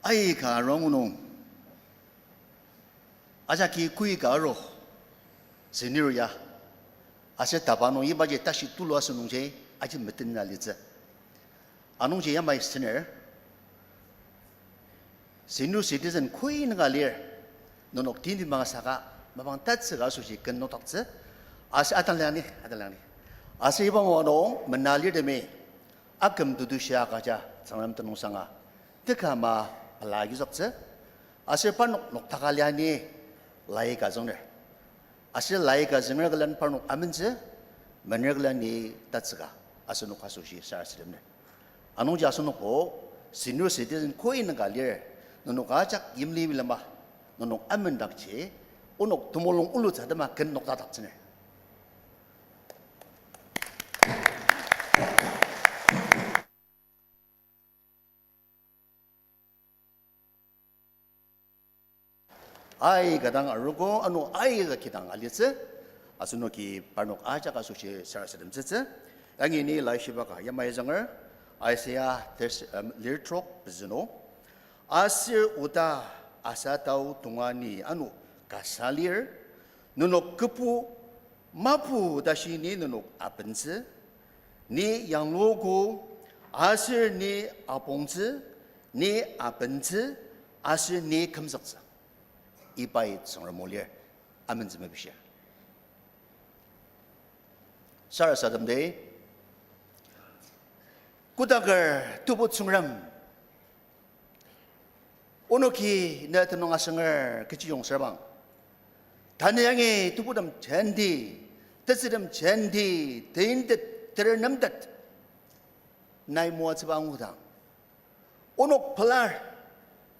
Aika arung nung, ajaki kui ka aru, senior ya, aser tapa nung ibaji tashi tulu asü nungji, aji metena litsü. Anungji yamai senior, senior citizen koi nunga lir, nenok tini manga saka, mapang tatsüka asoshi ken nokdaktsü, aser ataliang ni, ataliang ni. Aser iba nung mena lirtemi, aküm tetushia kaja Tsüngrem tenüngsanga, teka ama pela yuzaktsü, aser parnok nokdaka liani laika züngner. Aser laika zünger külen parnok amentsü, mener külen ni tatsüka, asenok asoshi sarasademner. Anungji asenokbo, senior citizen koi nungka lir, nenok ajak yimli bilema, nenok amendakji, onok temulung ulutsü atema ken nokdakdaktsüner. Aika dang arogo, ano aika kidang alitsü, asenoki parnok ajak asoshi sarasademtsütsü, yangi ni laishiba ka yamai zünger, Isaiah ter-, em, lir trok pezü nung, aser oda asatao tongani ano kasa lir, nenok kübu mapu tashi ni nenok abentsü, ni yangluogo, aser ni apongtsü, ni abentsü, aser ni kümzüktsü. Ibai Tsüngrem o lir, amentsü mepishir. Sarasademdi, kodaker Tebu Tsüngrem, onoki ne tenüng asenger kechiyong serbang. Tanü yangi tebutem jenti, tetsürtem jenti, teintet, terenemtet, nai moatsüba angudang, onok pelar,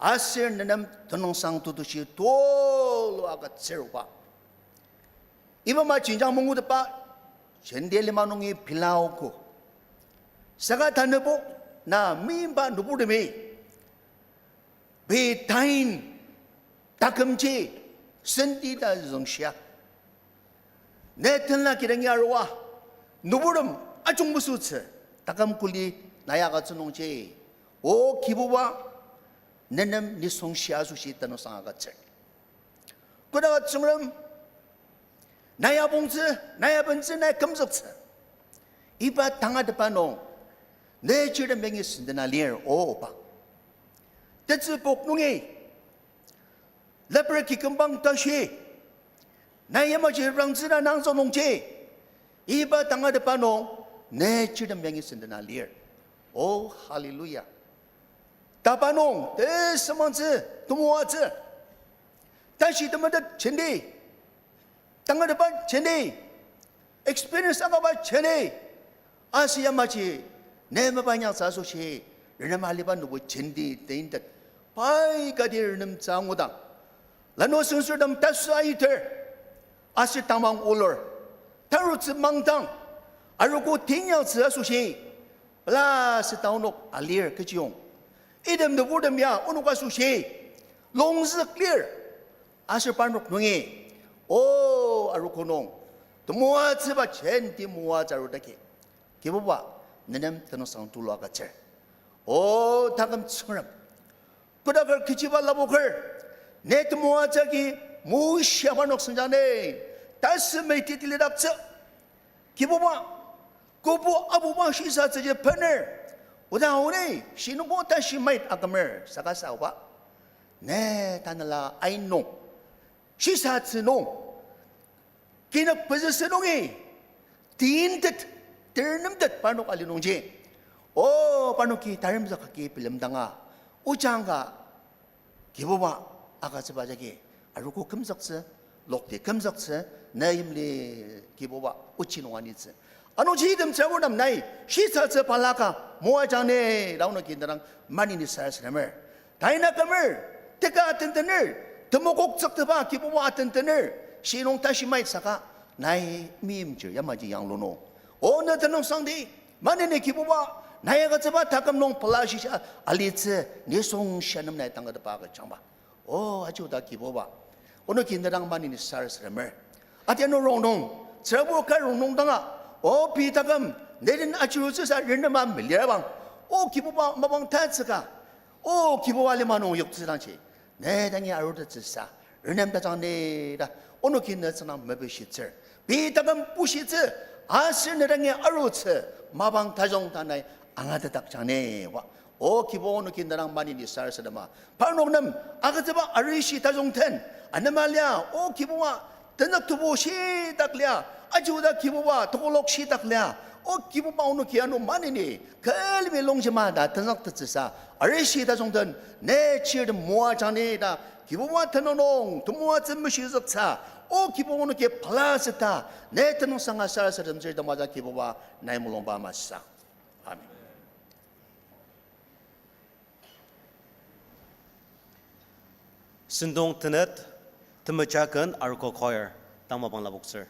aser nenem tenüngsang tetushi tulu agütsüruba. Iba ama jenjang mungutepba, jenti lima nungi pilaogo. Saka tanübo, na meimba nüburtemi, pei tain takümji senti ta züngshia. Ne tenla kidangi arua, nüburtem ajungmesütsü, taküm kuli nai agütsü nungji, O Kibuba, nenem nisung shia asoshi tenüngsang agütsür. Kodaka Tsüngrem, nai apongtsü, nai abentsü, nai kümzüktsü, iba tangatetba nung, ne chirtem yangi sendena lir, O pa. Tetsü pok nungi, leper kikümbang tashi, nai yamaji rangtsüna nangzük nungji, iba tangatetba nung, ne chirtem yangi sendena lir. O, hallelujah. Tapa nung, tesümangtsü, temoatsü, tashi temetet jenti, tangatetba jenti, experience akaba jenti, aser yamaji, ne mapa inyaktsü asoshi, renem aliba nübo jenti teintet, pai kati renemtsü angudang, lanu süngsurtem tasü aiter, aser tamang olur, tarutsü mangdang, arogo teinyaktsü asoshi, pela seta onok alir kechiyong. Item nüburtem ya onok asoshi longzük lir. Aser parnok nungi, O, arogo nung temoatsüba jenti moatsü arudaki, Kibuba, nenem tenüngsang tulu agütsür. O taküm Tsüngrem, kodaker kechiba lapoker, ne temoatsü agi mushia parnok sengjang ni, tasü meti tilidaktsü. Kibuba, kobo abuba shisatsüji bener, oda aoni, shinungbo tashi mait akümer saka saoba, ne tanela ain nung, shisatsü nung, kinük pezüsü nungi, tintet, ternemtet parnok ali nungji, o, parnoki taremzük agi bilemdanga, ojanga Kibuba agütsüba jagi arogo kümzüktsü, lokti kümzüktsü, na yimli Kibuba ochi nung anitsü. Anungji item tsürabur nem nai shisatsü balaka moajang ni ta onoki tenang maneni sarasademer. Taina kümer, teka tentener, temokoktsüktepa Kibuba tentener, shi nung tashi mait saka, nai meimchir yamaji yanglu nung, o ne tenüngsangdi, maneni Kibuba, nai agütsüba taküm nung pela shisha alitsü, nisung shianem nai tangkütepa agüjangba. O, aji oda Kibuba, onoki tenang maneni sarasademer. Ati ano rongnung, tsürabur ka rongnung danga, o, pei taküm, ne den achirutsüsa renema melirabang, o, Kibuba mapang tatsüka, o, Kibuba lima nung yoktsüdangji, ne dangi arutettsüsa renem tajang ni ta, onoki ne tsüngdang mepishitsür. Pei taküm bushitsü, aser ne dangi arutsü, mapang tajung ta nai angatetdakjang ni wa. O Kibuba, onoki tenang maneni sarasadema, parnok nem agütsüba arishi tajung den, anema lia, o Kibuba, tenük tebu shitak lia, aji oda Kibuba, tokolok shitak lia, o Kibuba, onoki ano maneni külemi longjema ta tenüktettsüsa arishi tajung den, ne chirtem moajang ni ta Kibuba tenüng nung temoatsü meshizüksa, o Kibuba, onoki pelaseta, ne tenüngsanga sarasademtsür temaja Kibuba, nai mulungba masü. Amen. Sentong tenet, temeja ken arogo choir, tang mapang lapoktsür.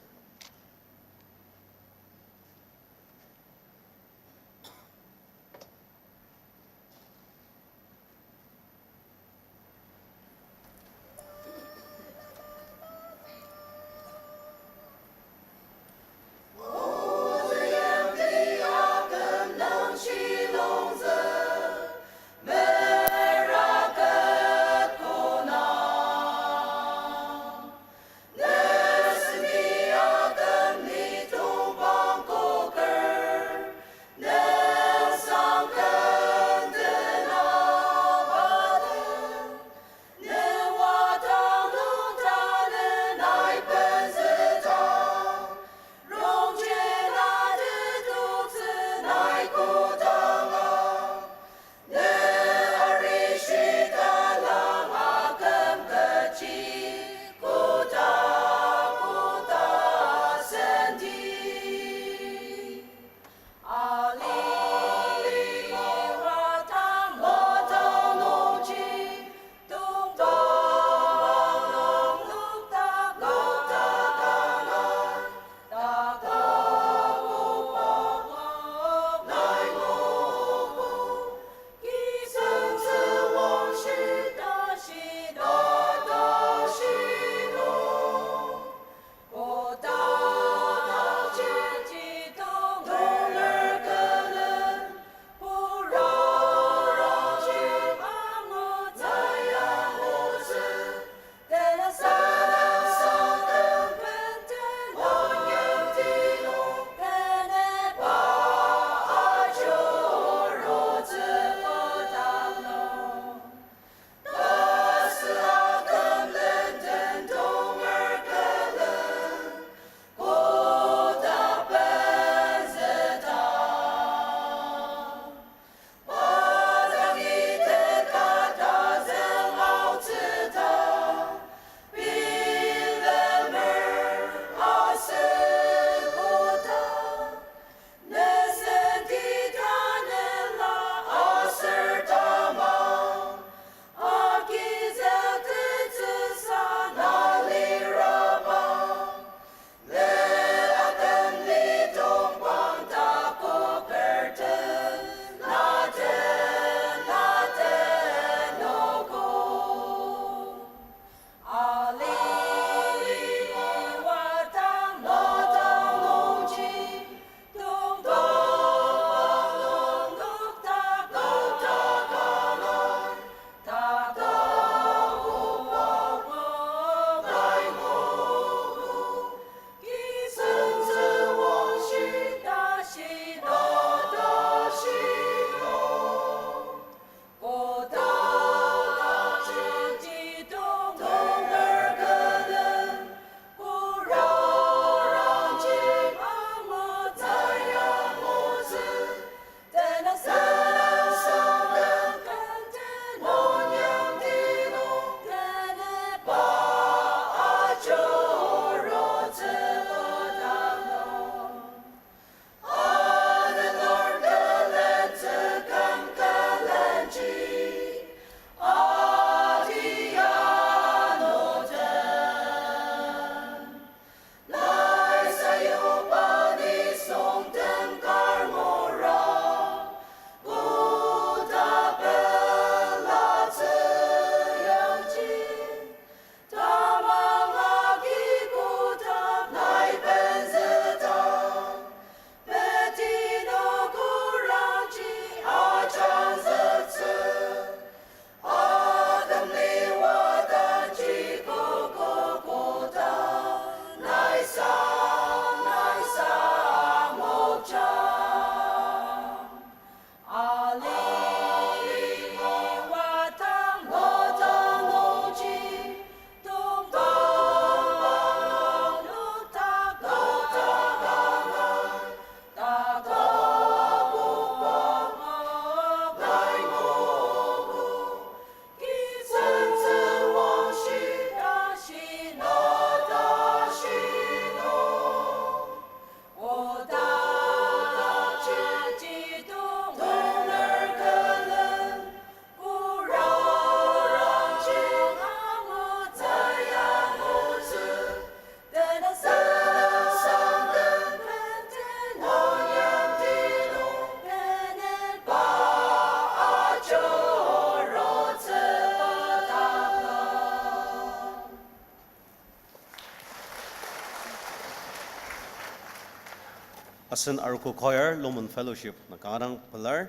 Asen arogo choir, Lomon Fellowship, na kanga dang pelar,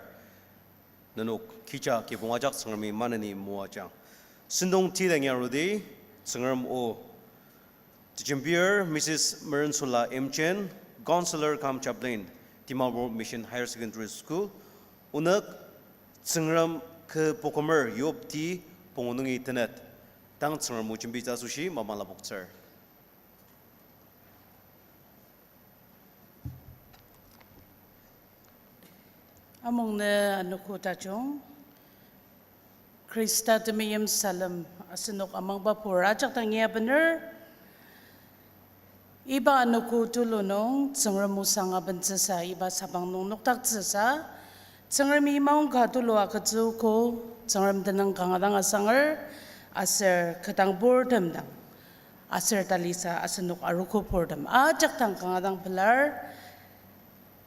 nenok kecha kibong ajak Tsüngremi maneni moajang. Sentong tila ngiarudi, Tsüngrem o. Tejembir Missus Merensula M. Chen, Counselor cum Chaplain, Dimapur Mission Higher Secondary School, onük Tsüngrem kü pukümer Yopti pungu nungi tenet, tang Tsüngrem o jembitsü asoshi mapang lapoktsür. Amungnü anogo tajung, Khrista temeim salem asenok amangba pur ajak dangi abener, iba anogo tulu nung Tsüngrem osang abentsüsa iba sabang nung noktaktsüsa, Tsüngremi maongka tulu agütsüogo, Tsüngrem tenüng kanga dang asanger, aser kü dang purtem dang, aser talisa asenok arogo purtem ajak dang kanga dang pelar,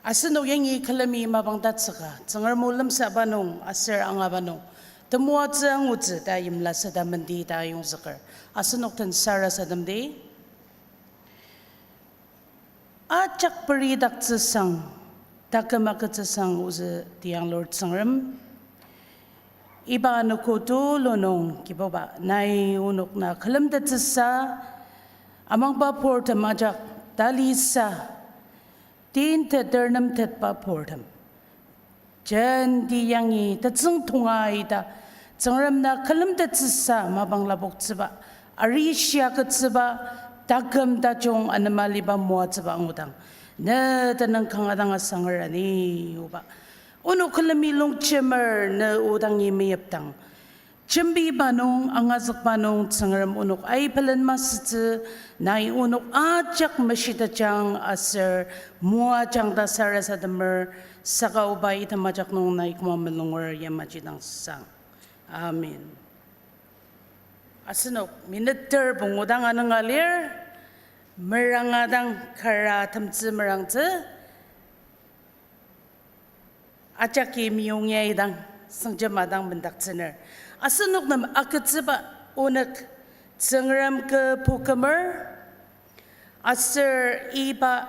asenok yangi külemi mapang tatsüka, Tsüngrem o lemsaba nung aser angaba nung temoatsü angutsü ta yimla süda mendi ta ayongzüker. Asenok den sarasademdi. Ajak peridaktsüsang, taküm agütsüsang ozü tiyanglur Tsüngrem. Iba anogo tulu nung Kibuba nai onok na külemtettsüsa, amangba purtem ajak talisa, tin teter nemtetba purtem jenti yangi tetsüng tonga ita, Tsüngrem na külemtettsüsa mapang lapoktsüba, arishia agütsüba, taküm tajung anema liba moatsüba angudang, ne tenüng kanga dang asanger ani oba. Onok külemi longjemer ne o dangi meyipdang, jembiba nung, angazükba nung Tsüngrem onok aipelen masütsü, nai onok ajak meshitajang aser moajang ta sarasademer, saka oba item ajak nung nai küma mulunger yamaji dang sang. Amen. Asenok minute ter pungu dang anünga lir, meranga dang kara temtsü merangtsü, ajaki meyong ya idang, sengjema dang mendaktsüner. Asenok nem agütsüba onük Tsüngrem kü pukümer, aser iba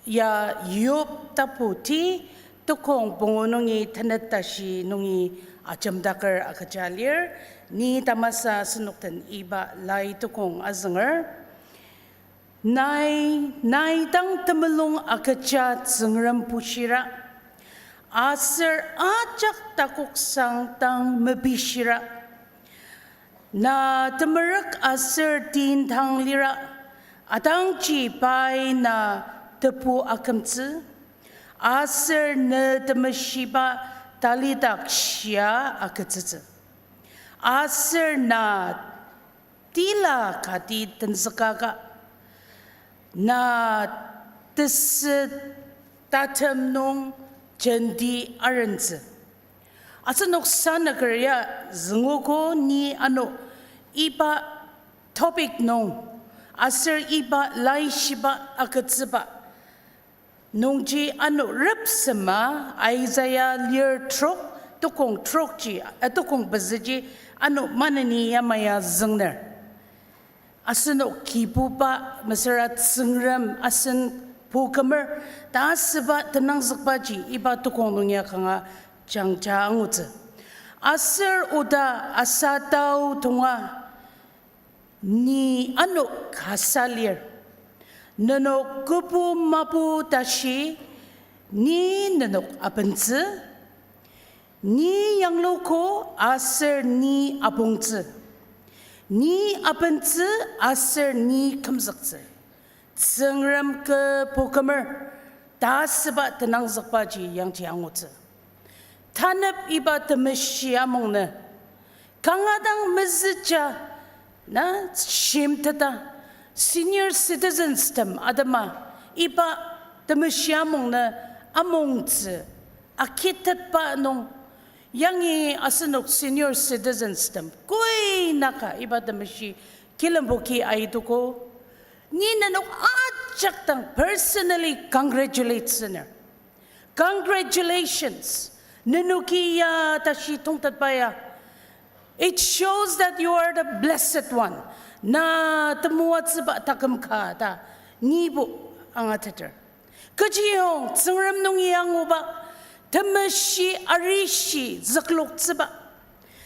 ya Yob tapu ti tukong pungu nungi tenet tashi nungi ajemdaker agüja lir, ni tamasa asenok den iba lai tukong azünger. Nai, nai dang temulung agüja Tsüngrem bushira, aser ajak takoksang dang mepishira. Na temerük aser tin dang lira, atangji pai na tebu akümtsü, aser ne temeshiba talidak shia agütsütsü. Aser na tila kati tenzükaka, na tesü tatem nung jenti arentsü. Asenok sanaker ya züngogo ni ano iba topic nung, aser iba laishiba agütsüba nungji ano repsema Isaiah lir trok, tukong trokji, eh, tukong pezüji ano maneni yamai ya züngner. Asenok Kibuba mesüra Tsüngrem asen pukümer ta asüba tenangzükbaji iba tukong nung ya kanga jangja angutsü. Aser oda asatao tonga, ni ano kasa lir. Nenok kübu mapu tashi, ni nenok abentsü, ni yangluko aser ni apongtsü, ni abentsü aser ni kümzüktsü. Tsüngrem kü pukümer ta asüba tenangzükbaji yangji angutsü. Tanep iba temeshi amungnü kanga dang mezüja na shimteta senior citizens tem atema iba temeshi amungnü amongtsü akitetba nung yangi asenok senior citizens tem koi naka iba temeshi kilemboki aituko. Ni nenok ajak dang personally congratulate süner. Congratulations. Nenoki ya tashi tongtetba ya, it shows that you are the blessed one. Na temoatsüba taküm ka ta nibo angateter. Kechiyong Tsüngrem nungi anguba, temeshi arishi zükloktsüba,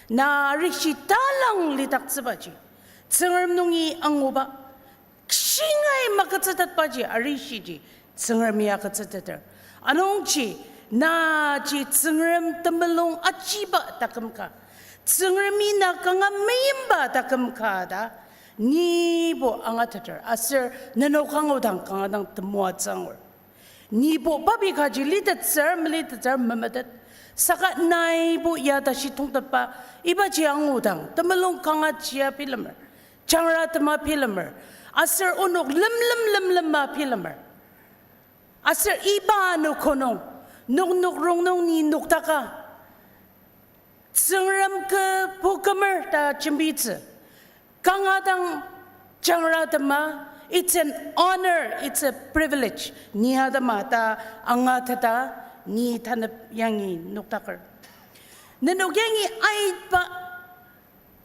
na arishi talang lidaktsübaji, Tsüngrem nungi anguba, shingai makütsütetbaji arishiji Tsüngremi agütsüteter. Anungji, naji Tsüngrem temulung achiba taküm ka, Tsüngremi na kanga meimba taküm ka ta, nibo angateter, aser nenok angudang kanga dang temoatsü angur. Nibo papi kaji litettsür, melitettsür memetet. Saka naibo ya tashi tongtetba, ibaji angudang temulung kanga jia bilemer, jangra tema bilemer, aser onok lemlem lemlema bilemer. Aser iba anogo nung, noknok rongnung ni noktaka, Tsüngrem kü pukümer ta jembitsü. Kanga dang jangra tema, it's an honor, it's a privilege. Ni atema ta angateta, ni tanep yangi noktaker. Nenok yangi aitba,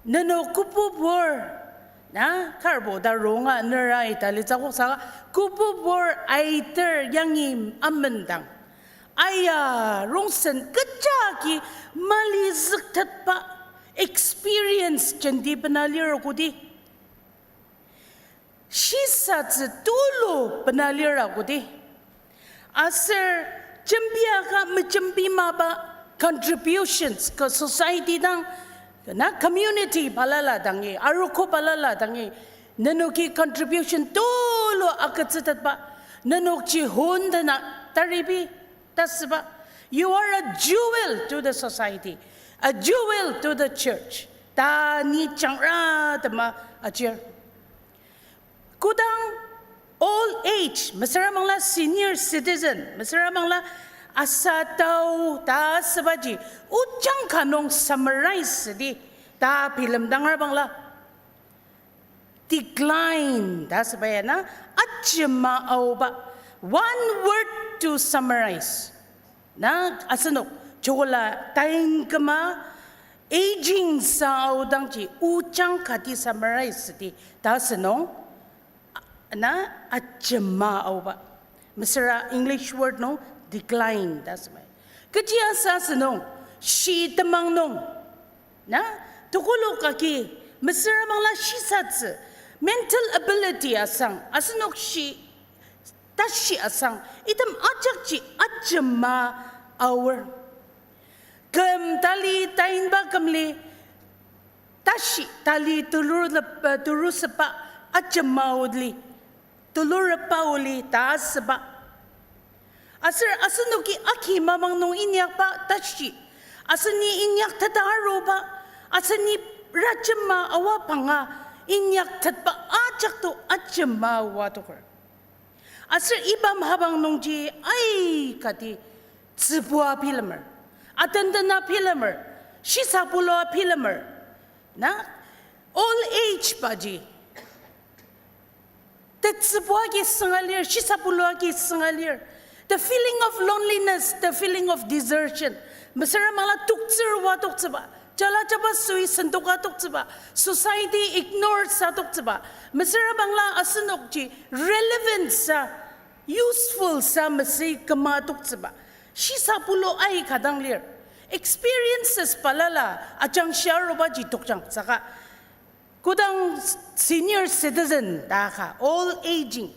nenok kübubur, na, karbo ta ronga nera ita litsü akok saka, kübubur aiter yangi amendang, aya, rongsen kecha agi mali züktetba experience jenti bena lir kodi, shisatsü tulu bena lira kodi, aser jembiaka mejembi maba contributions ka society dang, na community balala dangi, arogo balala dangi, nenoki contribution tulu agütsütetba, nenokji hon dena taribi ta süba. You are a jewel to the society, a jewel to the church ta ni jangra tema ajir. Kodang old age, mesüra bangla senior citizen, mesüra bangla asatao ta sübaji, ojang ka nung summarize südi ta bilemdangra bangla, decline ta süba ya na, ajema aoba. One word to summarize. Na asenok, chokola tain küma, aging sa aodangji ojang kati summarize südi ta asünung, na ajema aoba. Mesüra English word nung decline ta süba. Kechi asa asünung, shi temang nung, na, tekolak agi, mesüra bangla shisatsü, mental ability asang, asenok shi, tashi asang, item ajakji ajema aor. Küm tali tainba kümli, tashi tali tulur lep-, eh, turusepba ajema aoli, tulurepa aoli ta asüba. Aser asenoki aki mamang nung inyakba tashi, aseni inyakteta aruba, aseni rajema aoa panga inyaktetba ajak to ajema aoa toker. Aser iba mapang nungji aikati tsübua bilemer, atendena bilemer, shisabulua bilemer, na, old age baji tetsübua agi sünga lir, shisabulua agi sünga lir. The feeling of loneliness, the feeling of desertion. Mesüra bangla toktsür oa toktsüba, jala jaba sui sentoka toktsüba, society ignore sa toktsüba. Mesüra bangla asenokji relevant sa, useful sa mesü küma toktsüba. Shisabulu aika dang lir. Experiences balala ajangshia arubaji tokjang saka, kodang senior citizen ta ka, old aging,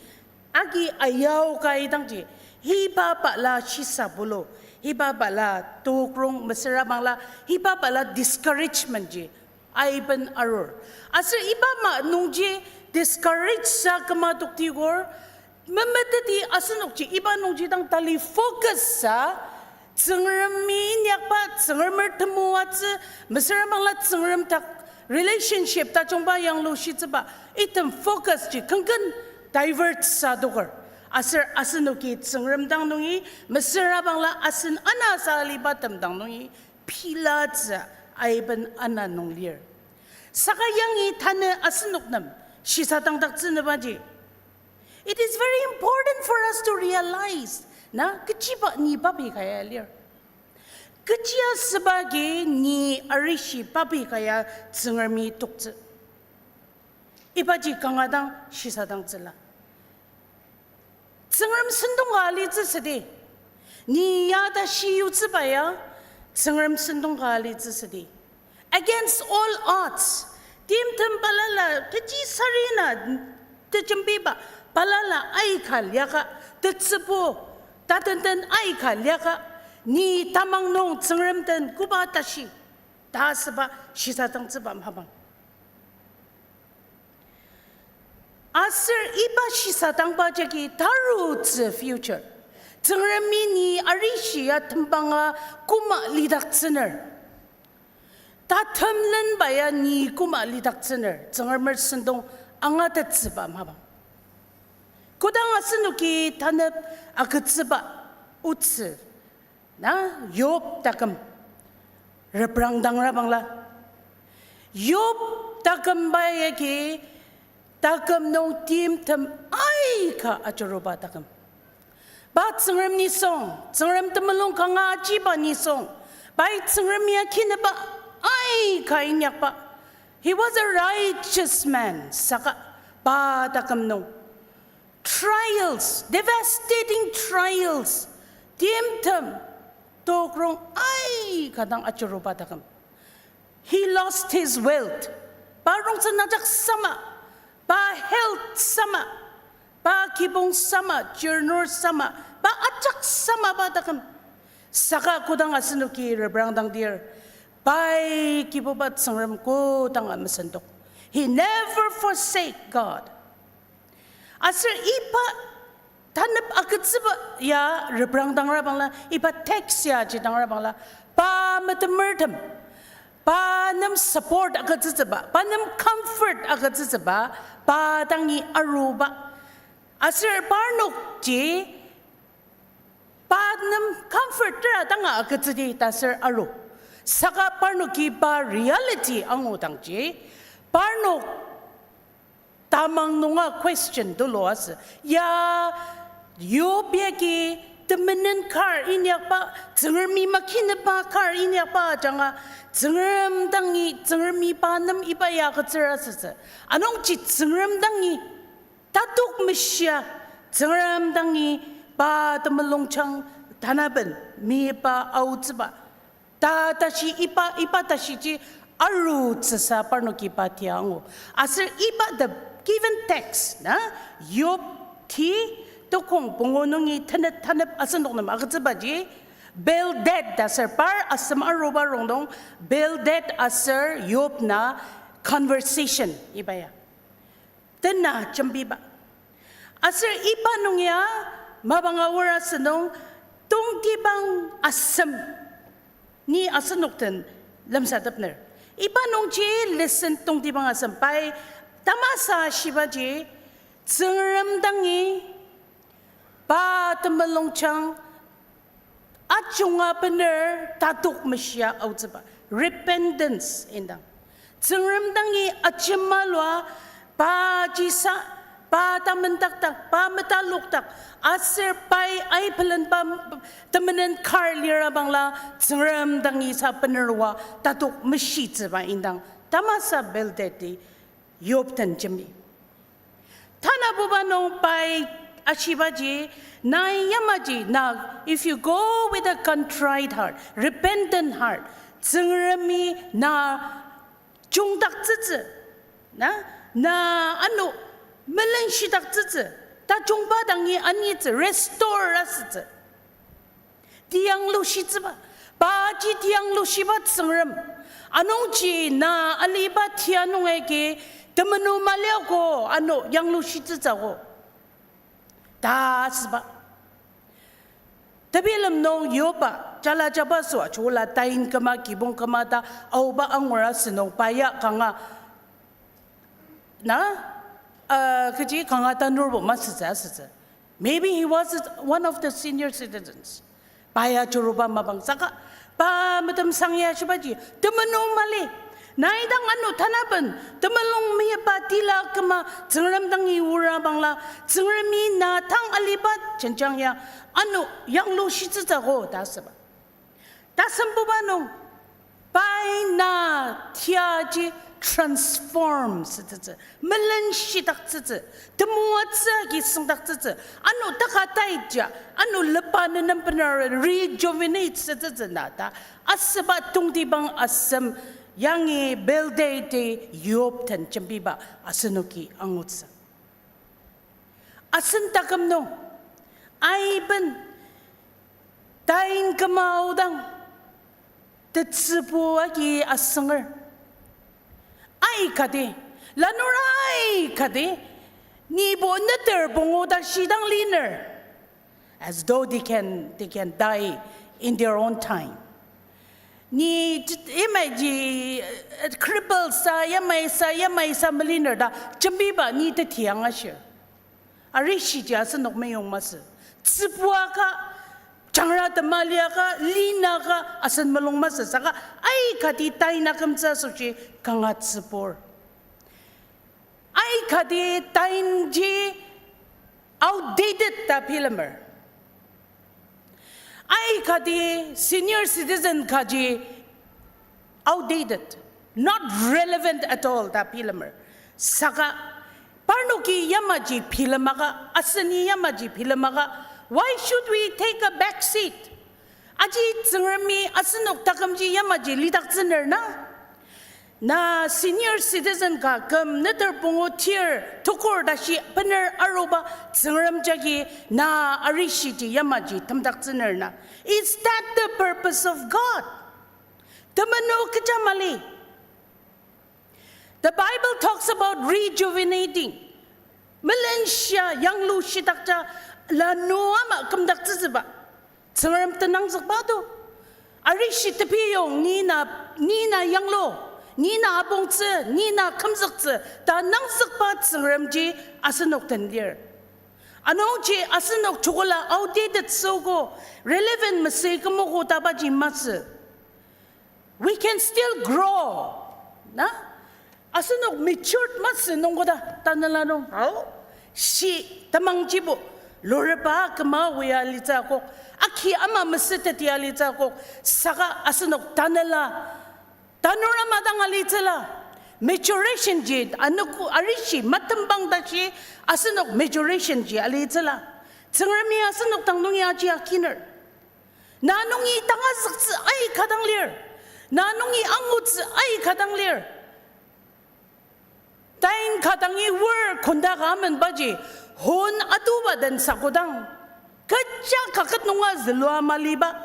agi ayao ka idangji, hiba bala shisabulu, hiba bala tokrong mesüra bangla, hiba bala discouragement ji aiben arur. Aser iba ma nungji discourage sa küma tokti kor, memeteti asenokji iba nungji dang tali focus sa, Tsüngremi inyakba, Tsüngremer temoatsü, mesüra bangla Tsüngrem dak relationship tajungba yanglushitsüba, item focus ji kengken divert sa toker. Aser asenoki Tsüngrem dang nungi, mesüra bangla asen ana sa aliba tem dang nungi, pilatsü aiben ana nung lir. Saka yangi tanü asenok nem shisadangdaktsünübaji, it is very important for us to realize, na, kechiba ni papi kaya lir. Kechi asüba agi ni arishi papi kaya Tsüngremi toktsü. Ibaji kanga dang shisadangtsüla. Tsüngrem sentong ka alitsü südi. Ni ya ta shiyutsüba ya, Tsüngrem sentong ka alitsü südi. Against all odds, timtem balala, kechi sarena, tejembiba, balala aika liaka, tetsübo, tatenten aika liaka, ni tamang nung Tsüngrem den koba tashi, ta asüba shisadangtsüba mapang. Aser iba shisadangba jagi tarutsü future. Tsüngremi ni arishi ya tembanga koma lidaktsüner. Tatemlenba ya ni koma lidaktsüner. Tsüngremer sentong angatettsüba mapang. Kodang asenoki tanep agütsüba otsü na Job taküm reprangdangra bangla. Job takümba yagi taküm nung timtem aika ajuruba taküm. Pa Tsüngrem nisung, Tsüngrem temulung kanga ajiba nisung, pai Tsüngrem ya kinüba aika inyakba. He was a righteous man, saka pa taküm nung trials, devastating trials, timtem, tokrong aika dang ajuruba taküm. He lost his wealth. Pa rongsen ajak sama, pa health sama, pa kibong sama, chirnur sama, pa ajak sama pa taküm. Saka kodang asenoki reprangdangdir, pai Kibuba Tsüngrem kodanga mesendok. He never forsake God. Aser iba tanep agütsüba ya reprangdangra bangla, iba text ya ajidangra bangla, pa metemertem, pa nem support agütsütsüba, pa nem comfort agütsütsüba, pa dangi aruba. Aser parnokji pa nem comfort tera danga agütsüdi ta aser aru. Saka parnoki pa reality angudangji, parnok tamang nunga question tulu asü. Ya, Job yagi temenen kar inyakba, Tsüngremi makinüba kar inyakba ajanga, Tsüngrem dangi, Tsüngremi pa nem iba ya agütsür asütsü. Anungji Tsüngrem dangi tatok meshia, Tsüngrem dangi pa temulungjang tanaben miba aotsüba. Ta tashi iba, iba tashiji arutsüsa parnoki pa tia angu. Aser iba the given text na, Job ti tokong pungu nungi tenet tanep asenok nem agütsübaji, Bildad ta aser par asem aruba rongnung, Bildad aser Job na conversation iba ya tena jembiba. Aser iba nung ya mapang aor asünung tongtibang asem ni asenok den lemsatepner. Iba nungji lesson tongtibang asem pai tamasa shibaji Tsüngrem dangi pa temulungjang ajunga bener tatok meshia aotsüba, repentance indang. Tsüngrem dangi ajemalua, pa jisa, pa tamendakdak, pa metalokdak, aser pai aipelenba temenen kar lira bangla, Tsüngrem dangi sa benerua tatok meshitsüba indang. Tamasa Bildadi Job den jembi. Tanabuba nung pai ashibaji, nai yamaji, na, if you go with a contrite heart, repentant heart, Tsüngremi na jungdaktsütsü, na, na ano melenshidaktsütsü, tajungba dangi anitsü, restore asütsü. Tiang lushitsüba, paji tiang lushiba Tsüngrem. Anungji na aliba tia nung agi temenu maliago ano yanglushitsütsügo ta asüba. Tebilem nung Joba jala jaba sua chula tain küma kibong küma ta aoba angur asünung pa ya kanga na, uh, kechi kanga tanurbo masütsü asütsü. Maybe he was one of the senior citizens. Pa ya churuba mapang saka pa metem sang ya shibaji temenu mali. Nai dang ano tanaben temulung meyipba tila küma Tsüngrem dangi ura bangla Tsüngremi na tang aliba jenjang ya ano yanglushitsütsügo ta asüba. Tasembuba nung, pai na tiaji transform sütsütsü, melenshitaktsütsü, temoatsü agi süngdaktsütsü, ano taka taija, ano lepa nenem bener rejuvenate sütsütsü na ta, asüba tongtibang asem yangi Bildad, Hiob den jembiba asenoki angutsü. Asen taküm nung, aiben, tain küma aodang, tetsübu agi asünger. Aikati, lanur aikati, nibo neter pungu ta shidang liner. As though they can, they can die in their own time. Ni t-, yamaji, eh, cripple sa, yamai sa, yamai sa meliner ta, jembiba ni teti angashir. Arishiji asenok meyong masü. Tsübua ka, jangra temaliaka, lina ka, asen melung masü. Saka, aikati tain akümtsü asoshi kanga tsübur. Aikati tainji outdated ta bilemer. Aikati senior citizen kaji outdated, not relevant at all ta bilemer. Saka, parnoki yamaji bilemaka, aseni yamaji bilemaka, why should we take a back seat? Aji Tsüngremi asenok takümji yamaji lidaktsüner na? Na senior citizen ka küm neter pungu tir tukur tashi bener aruba Tsüngrem jagi na arishiji yamaji temdaktsüner na? Is that the purpose of God? Temenu kecha mali. The Bible talks about rejuvenating. Melenshia yanglu shitakja lanu ama kümdaktsütsüba. Tsüngrem tenangzükba to. Arishi tepiyong ni na, ni na yanglu, ni na abongtsü, ni na kümzüktsü ta nangzükba Tsüngremji asenok den lir. Anungji asenok chokola outdated süogo, relevant mesü kümogo ta baji masü. We can still grow. Na? Asenok matured masü nungkoda tanela nung. Ao? Shi temangjibo. Lureba küma oya alitsü akok. Aki ama mesüteti alitsü akok. Saka asenok tanela. Tanur ama dang alitsüla. Maturation ji, anogo arishi matembang tashi asenok maturation ji alitsüla. Tsüngremi asenok dang nungi aji akiner. Na nungi tangazüktsü aika dang lir. Na nungi angutsü aika dang lir. Tain ka dangi wor kondaka amenbaji, hon atuba den sakodang, kecha kaket nunga zülua maliba,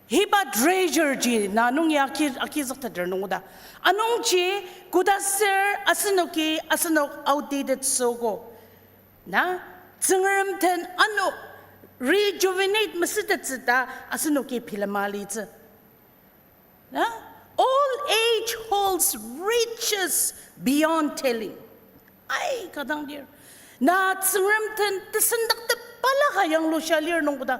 hiba treasure ji na nungi aki, akizükteter nungda. Anungji, kodaser asenoki asenok outdated süogo. Na, Tsüngrem den ano rejuvenate mesütettsü ta asenoki bilema alitsü. Na, old age holds riches beyond telling. Aika dang lir. Na Tsüngrem den tesendaktep balaka yanglushia lir nungkoda.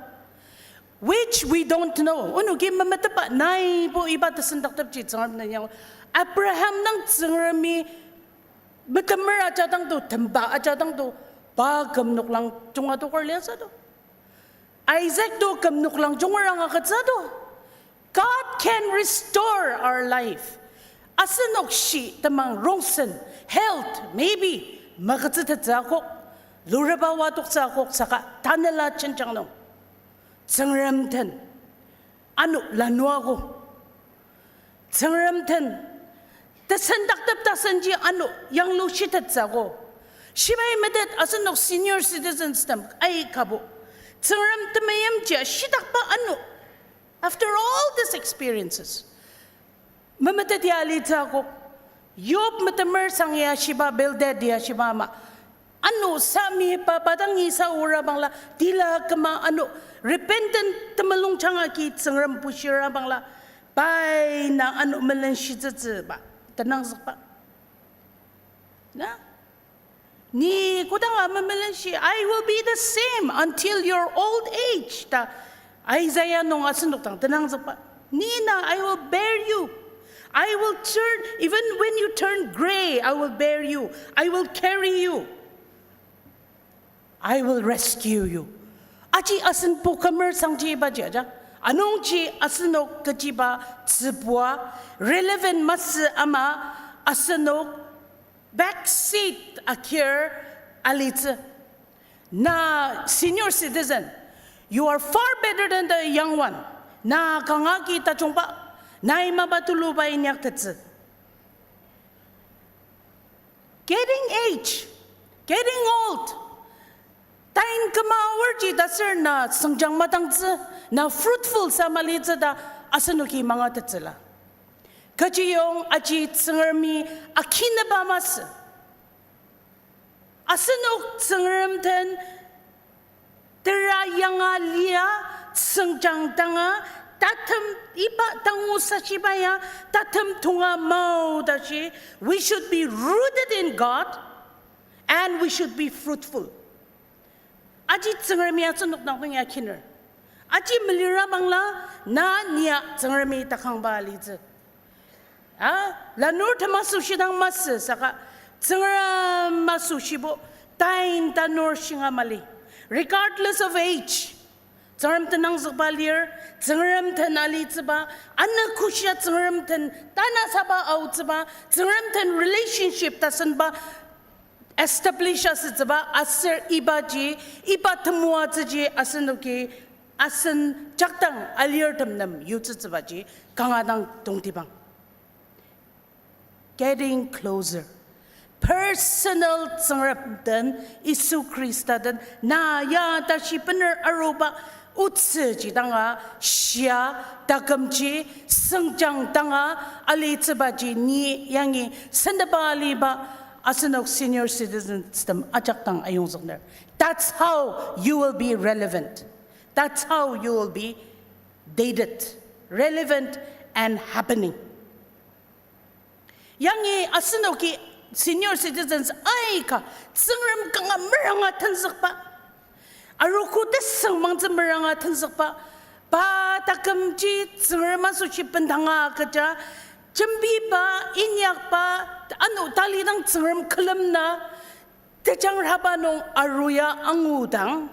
Which we don't know. Onoki memetetba naibo iba tesendaktepji Tsüngrem den yang. Abraham dang Tsüngremi metemer ajadang to, temba ajadang to, pa küm noklang junga tokar liasü to. Isaac to küm noklang junger angaketsü to. God can restore our life. Asenok shi temang rongsen, health, maybe, magütsütettsü akok, lureba wa toktsü akok saka tanela jenjang nung. Tsüngrem den, ano lanuago. Tsüngrem den, tesendaktep tasenji ano yanglushitettsü akok. Shibai metet asenok senior citizens tem aikabo. Tsüngrem temeimji shitakba ano. After all these experiences, memetet ya alitsü akok, Job metemer sang ya shiba, Bildad ya shiba ama, ano sami pa pa dangi sa ora bangla, tila küma ano, repentant temulungjang agi Tsüngrem bushira bangla, pai na ano melenshitsütsüba, tenangzükba. Na? Ni kodanga memelenshi, I will be the same until your old age. Ta Isaiah nung asenok dang tenangzükba. Ni na, I will bear you. I will turn, even when you turn gray, I will bear you. I will carry you. I will rescue you. Aji asen pu kümer sangji ibaji aja. Anungji asenok kechiba tsübua relevant masü ama asenok backseat akir alitsü. Na senior citizen, you are far better than the young one. Na kanga ki tajungba, nai mapa tuluba inyaktettsü. Getting age, getting old. Tain küma aorji ta ser na sengjang matangtsü, na fruitful sa malitsü ta asenoki mangatettsüla. Kechiyong aji Tsüngremi akineba masü. Asenok Tsüngrem den tera yanga lia, sengjang danga, tatem iba tangu sashiba ya, tatem tonga mao tashi, we should be rooted in God and we should be fruitful. Aji Tsüngremi asenok dang ya kiner. Aji melira bangla, na nia Tsüngremi takangba alitsü. A, lanur tem asoshi dang masü saka, Tsüngrem asoshibo, tain tanur shinga mali. Regardless of age, Tsüngrem tenangzükba lir, Tsüngrem ten alitsüba, anogoshia Tsüngrem ten tanasaba aotsüba, Tsüngrem ten relationship tasenba establish asütsüba, aser ibaji, iba temoatsüji asenoki asen jakdang alirtem nem yutsütsübaji kanga dang tongtibang. Getting closer. Personal Tsüngrem den, Yisu Khrista den, na ya tashi bener aruba otsüji danga shia takümji sengjang danga alitsübaji ni yangi sendaba aliba asenok senior citizens tem ajak dang ayongzükner. That's how you will be relevant. That's how you will be dated, relevant and happening. Yangi asenoki senior citizens aika Tsüngrem kanga meranga tenzükba, arogo tesüngmangtsü meranga tenzükba, pa takümji Tsüngrem asoshi bendanga kecha, jembiba, inyakba, ano talidang Tsüngrem külemna, tejangraba nung aruya angudang,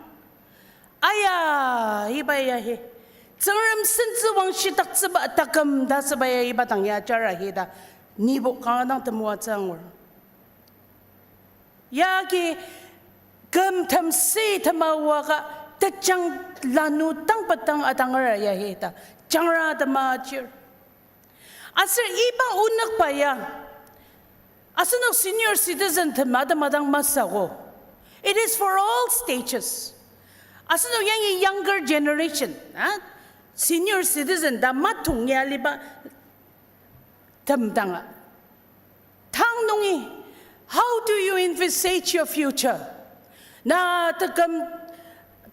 aya, iba ya hi, Tsüngrem sentsüwang shitaktsüba taküm ta süba ya iba dang ya jara hi ta, nibo kanga dang temoatsü angur. Yagi kümtem si tema waka tejang lanu tangpetang atanger ya hi ta, jangra tema chir. Aser iba onükba ya, asenok senior citizen tem atema dang masü ko. It is for all stages. Asenok yangi younger generation, a, senior citizen ta matong ya aliba tem danga, tang nungi, how do you envisage your future? Na taküm,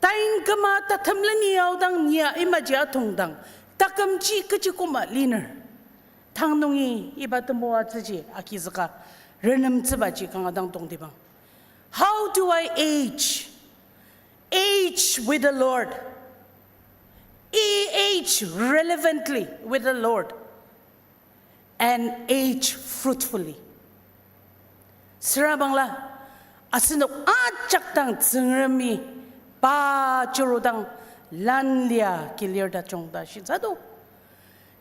tain küma tatem leni aodang nia imaji atongdang, takümji kechi koma liner? Tang nungi iba temoatsüji agizüka renemtsübaji kanga dang tongtibang. How do I age? Age with the Lord. Age relevantly with the Lord. And age fruitfully. Sürabangla, asenok ajak dang Tsüngremi pa churudang lanlia kilir ta jungta shitsü do.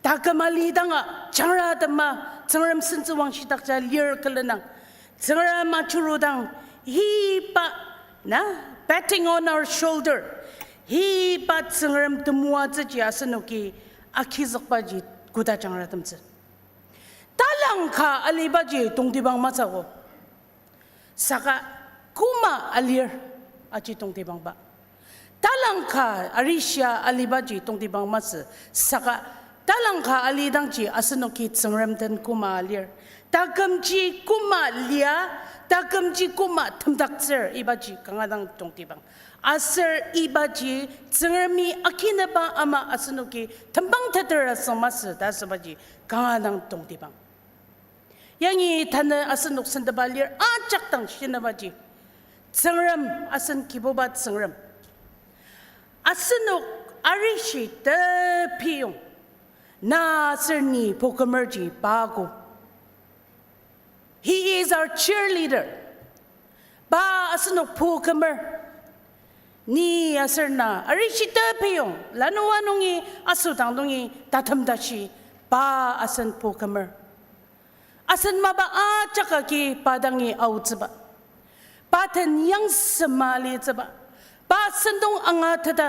Taküm alidanga, jangra tema, Tsüngrem sentsüwang shitakja lir külenang. Tsüngrem achurudang, hiba, na, patting on our shoulder. Hiba Tsüngrem temoatsüji asenoki agizükbaji koda jangratemtsü. Talangka alibaji tongtibang masü ko. Saka koma alir aji tongtibangba. Talangka arishia alibaji tongtibang masü. Saka talangka alidangji asenoki Tsüngrem den koma alir. Takümji koma lia, takümji koma temdaktsür ibaji kanga dang tongtibang. Aser ibaji Tsüngremi akineba ama asenoki tembang teter asüng masü ta asübaji kanga dang tongtibang. Yangi tanü asenok sendaba lir ajak dang shinebaji, Tsüngrem asen Kibuba Tsüngrem, asenok arishi tepiyong, na aser ni pokümerji pa ko. He is our cheerleader. Pa asenok pokümer. Ni aser na arishi tepiyong, lanua nungi, asüdang nungi, tatem tashi, pa asen pokümer. Asen mapa ajak agi pa dangi aotsüba. Pa den yangsemali tsüba. Pa sentong angateta.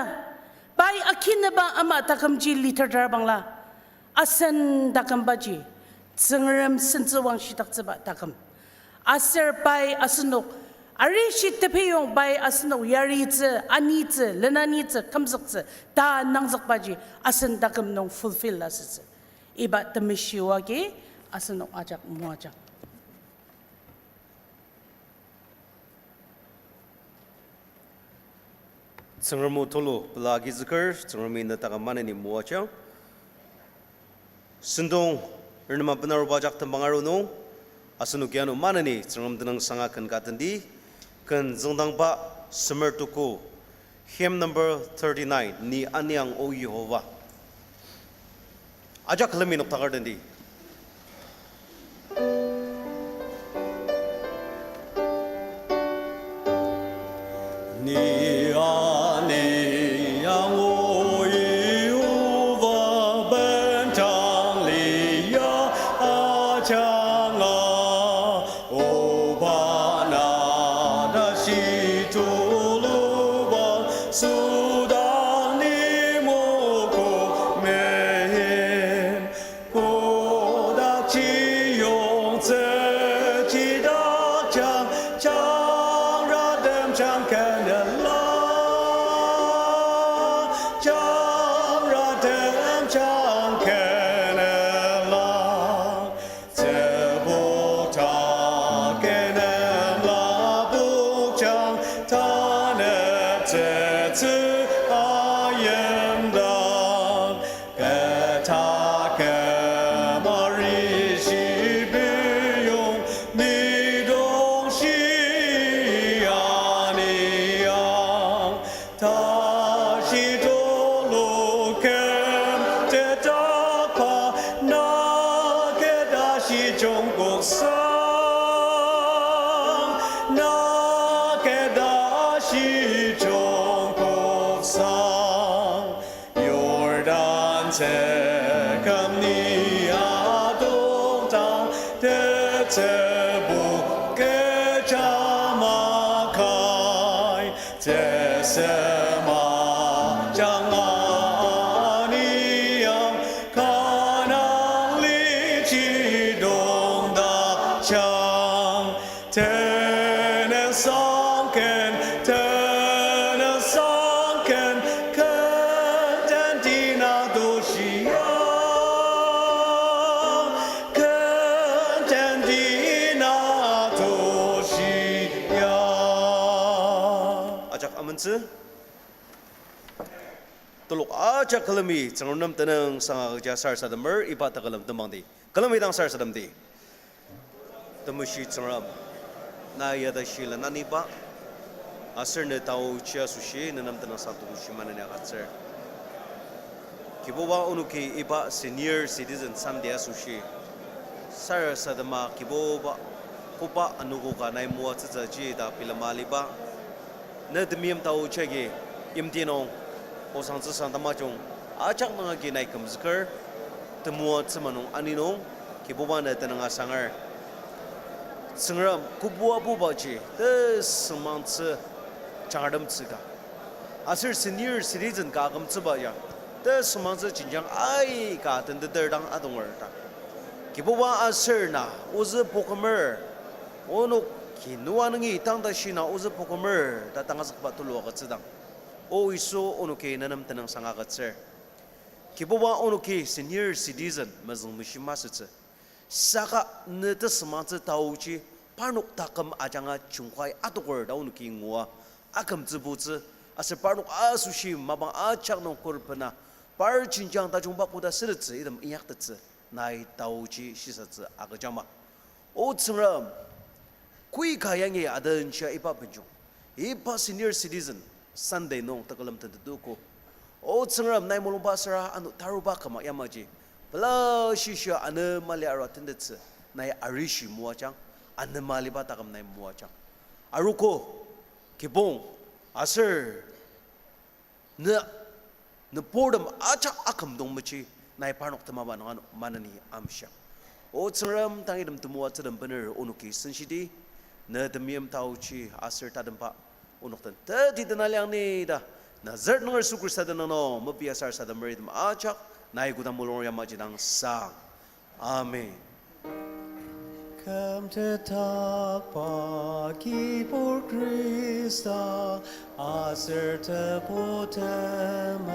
Pai akineba ama takümji literter bangla. Asen takümbaji, Tsüngrem sentsüwang shidaktsüba taküm. Aser pai asenok, arishi tepiyong pai asenok yaritsü, anitsü, lenanitsü, kümzüktsü, ta nangzükbaji, asen taküm nung fulfill asütsü. Iba temeshi oa agi, asenok ajak moajang. Tsüngrem o tulu pela agizüker, Tsüngremi ne taküm maneni moajang. Sentong, renema benaruba ajak tembang aru nung, asenoki ano maneni Tsüngrem tenüngsanga ken ka tendi, ken züngdangba semer tuku, hymn number thirty-nine, Ni aniang O Yihova. Ajak külemi noktaker tendi. Ni aniang O Yihova, bendang lia ajanga, oba na tashi tuluba, sudang ni mokomen. Koda chiyong tsüchida jang, jangratem jang kenela, jangratem jang kenela. Tsübuk ta kenem labukjang, tanep tsütsü ayimdang. Keta kemari shibiyong, nidong shi aniang. Tashi tulu ken tetapa, na keta shi jungkoksang, na keta shi jungkoksang. Jordan tsüngkam ni adokdang, tetsübuk kecha makai. Tesema janga aniang, Kanan liji dongdakjang. Tenüngsang ken, tenüngsang ken, ken tenti na tushia, ken tenti na tushia. Ajak amentsü. Telok ajak külemi Tsüngrem nem tenüngsang agüja sarasademer, iba tekülem temangdi. Külemi dang sarasademdi. Temeshi Tsüngrem, na ya tashi lenaniba, aser ne taochi asoshi, ne nem tenüngsang temeshi maneni agütsür. Kibuba, onoki iba Senior Citizen Sunday asoshi sarasadema Kibuba, koba anogo ka nai moatsütsüji ta bilema aliba. Ne temeim taochi agi, yimti nung, osangtsüsang tamajung, ajak nung agi nai kümzüker, temoatsü ma nung ani nung, Kibuba ne tenüng asanger. Tsüngrem, kobuabubaji, tesüngmangtsü jangratemtsü ka. Aser senior citizen ka akümtsüba ya, tesüngmangtsü jenjang aika tenteter dang adonger ta. Kibuba aser na ozü pokümer, onok kinua nungi tang tashi na ozü pokümer ta tangazükba tulu agütsüdang, O Yisu, onoki ne nem tenüngsang agütsür. Kibuba, onoki senior citizen mezüngmeshi masütsü. Saka ne tesüngmangtsü taochi parnok taküm ajanga jungkai adoker ta onoki ngua akümtsübutsü, aser parnok asoshi mapang ajak nung khuret bena par jenjang tajungba koda sütettsü item inyaktettsü nai taochi shisatsü agüjangma. O Tsüngrem, koi ka yangi adenshia iba benjong, iba senior citizen Sunday nung tekülem tentetogo. O Tsüngrem, nai mulungba süra ano taruba küma yamaji, pela shishia anema lia arua tentettsü nai arishi moajang, anema aliba taküm nai moajang. Arogo, kibong, aser ne, nüburtem ajak akümdong meji nai parnok temaba nung ano maneni amshiang. O Tsüngrem, tangitem temoatsütem bener onoki senshidi, ne temeim taochi aser tatemba onok den teti dena liang ni ta, Nazaret nunger Yisu Khrista tenüng nung, mepi aser sarasadem meritem ajak, nai kodang mulung yamaji dang sang. Amen. Kümtetakba Kibur Khrista, aser Tebu temeim,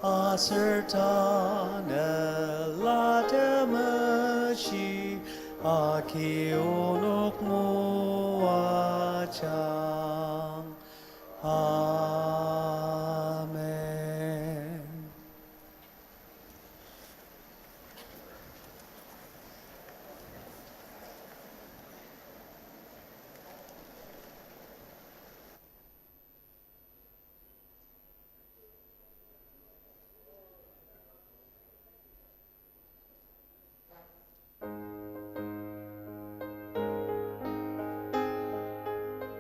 aser Tanela Temeshi, agi onok moaja.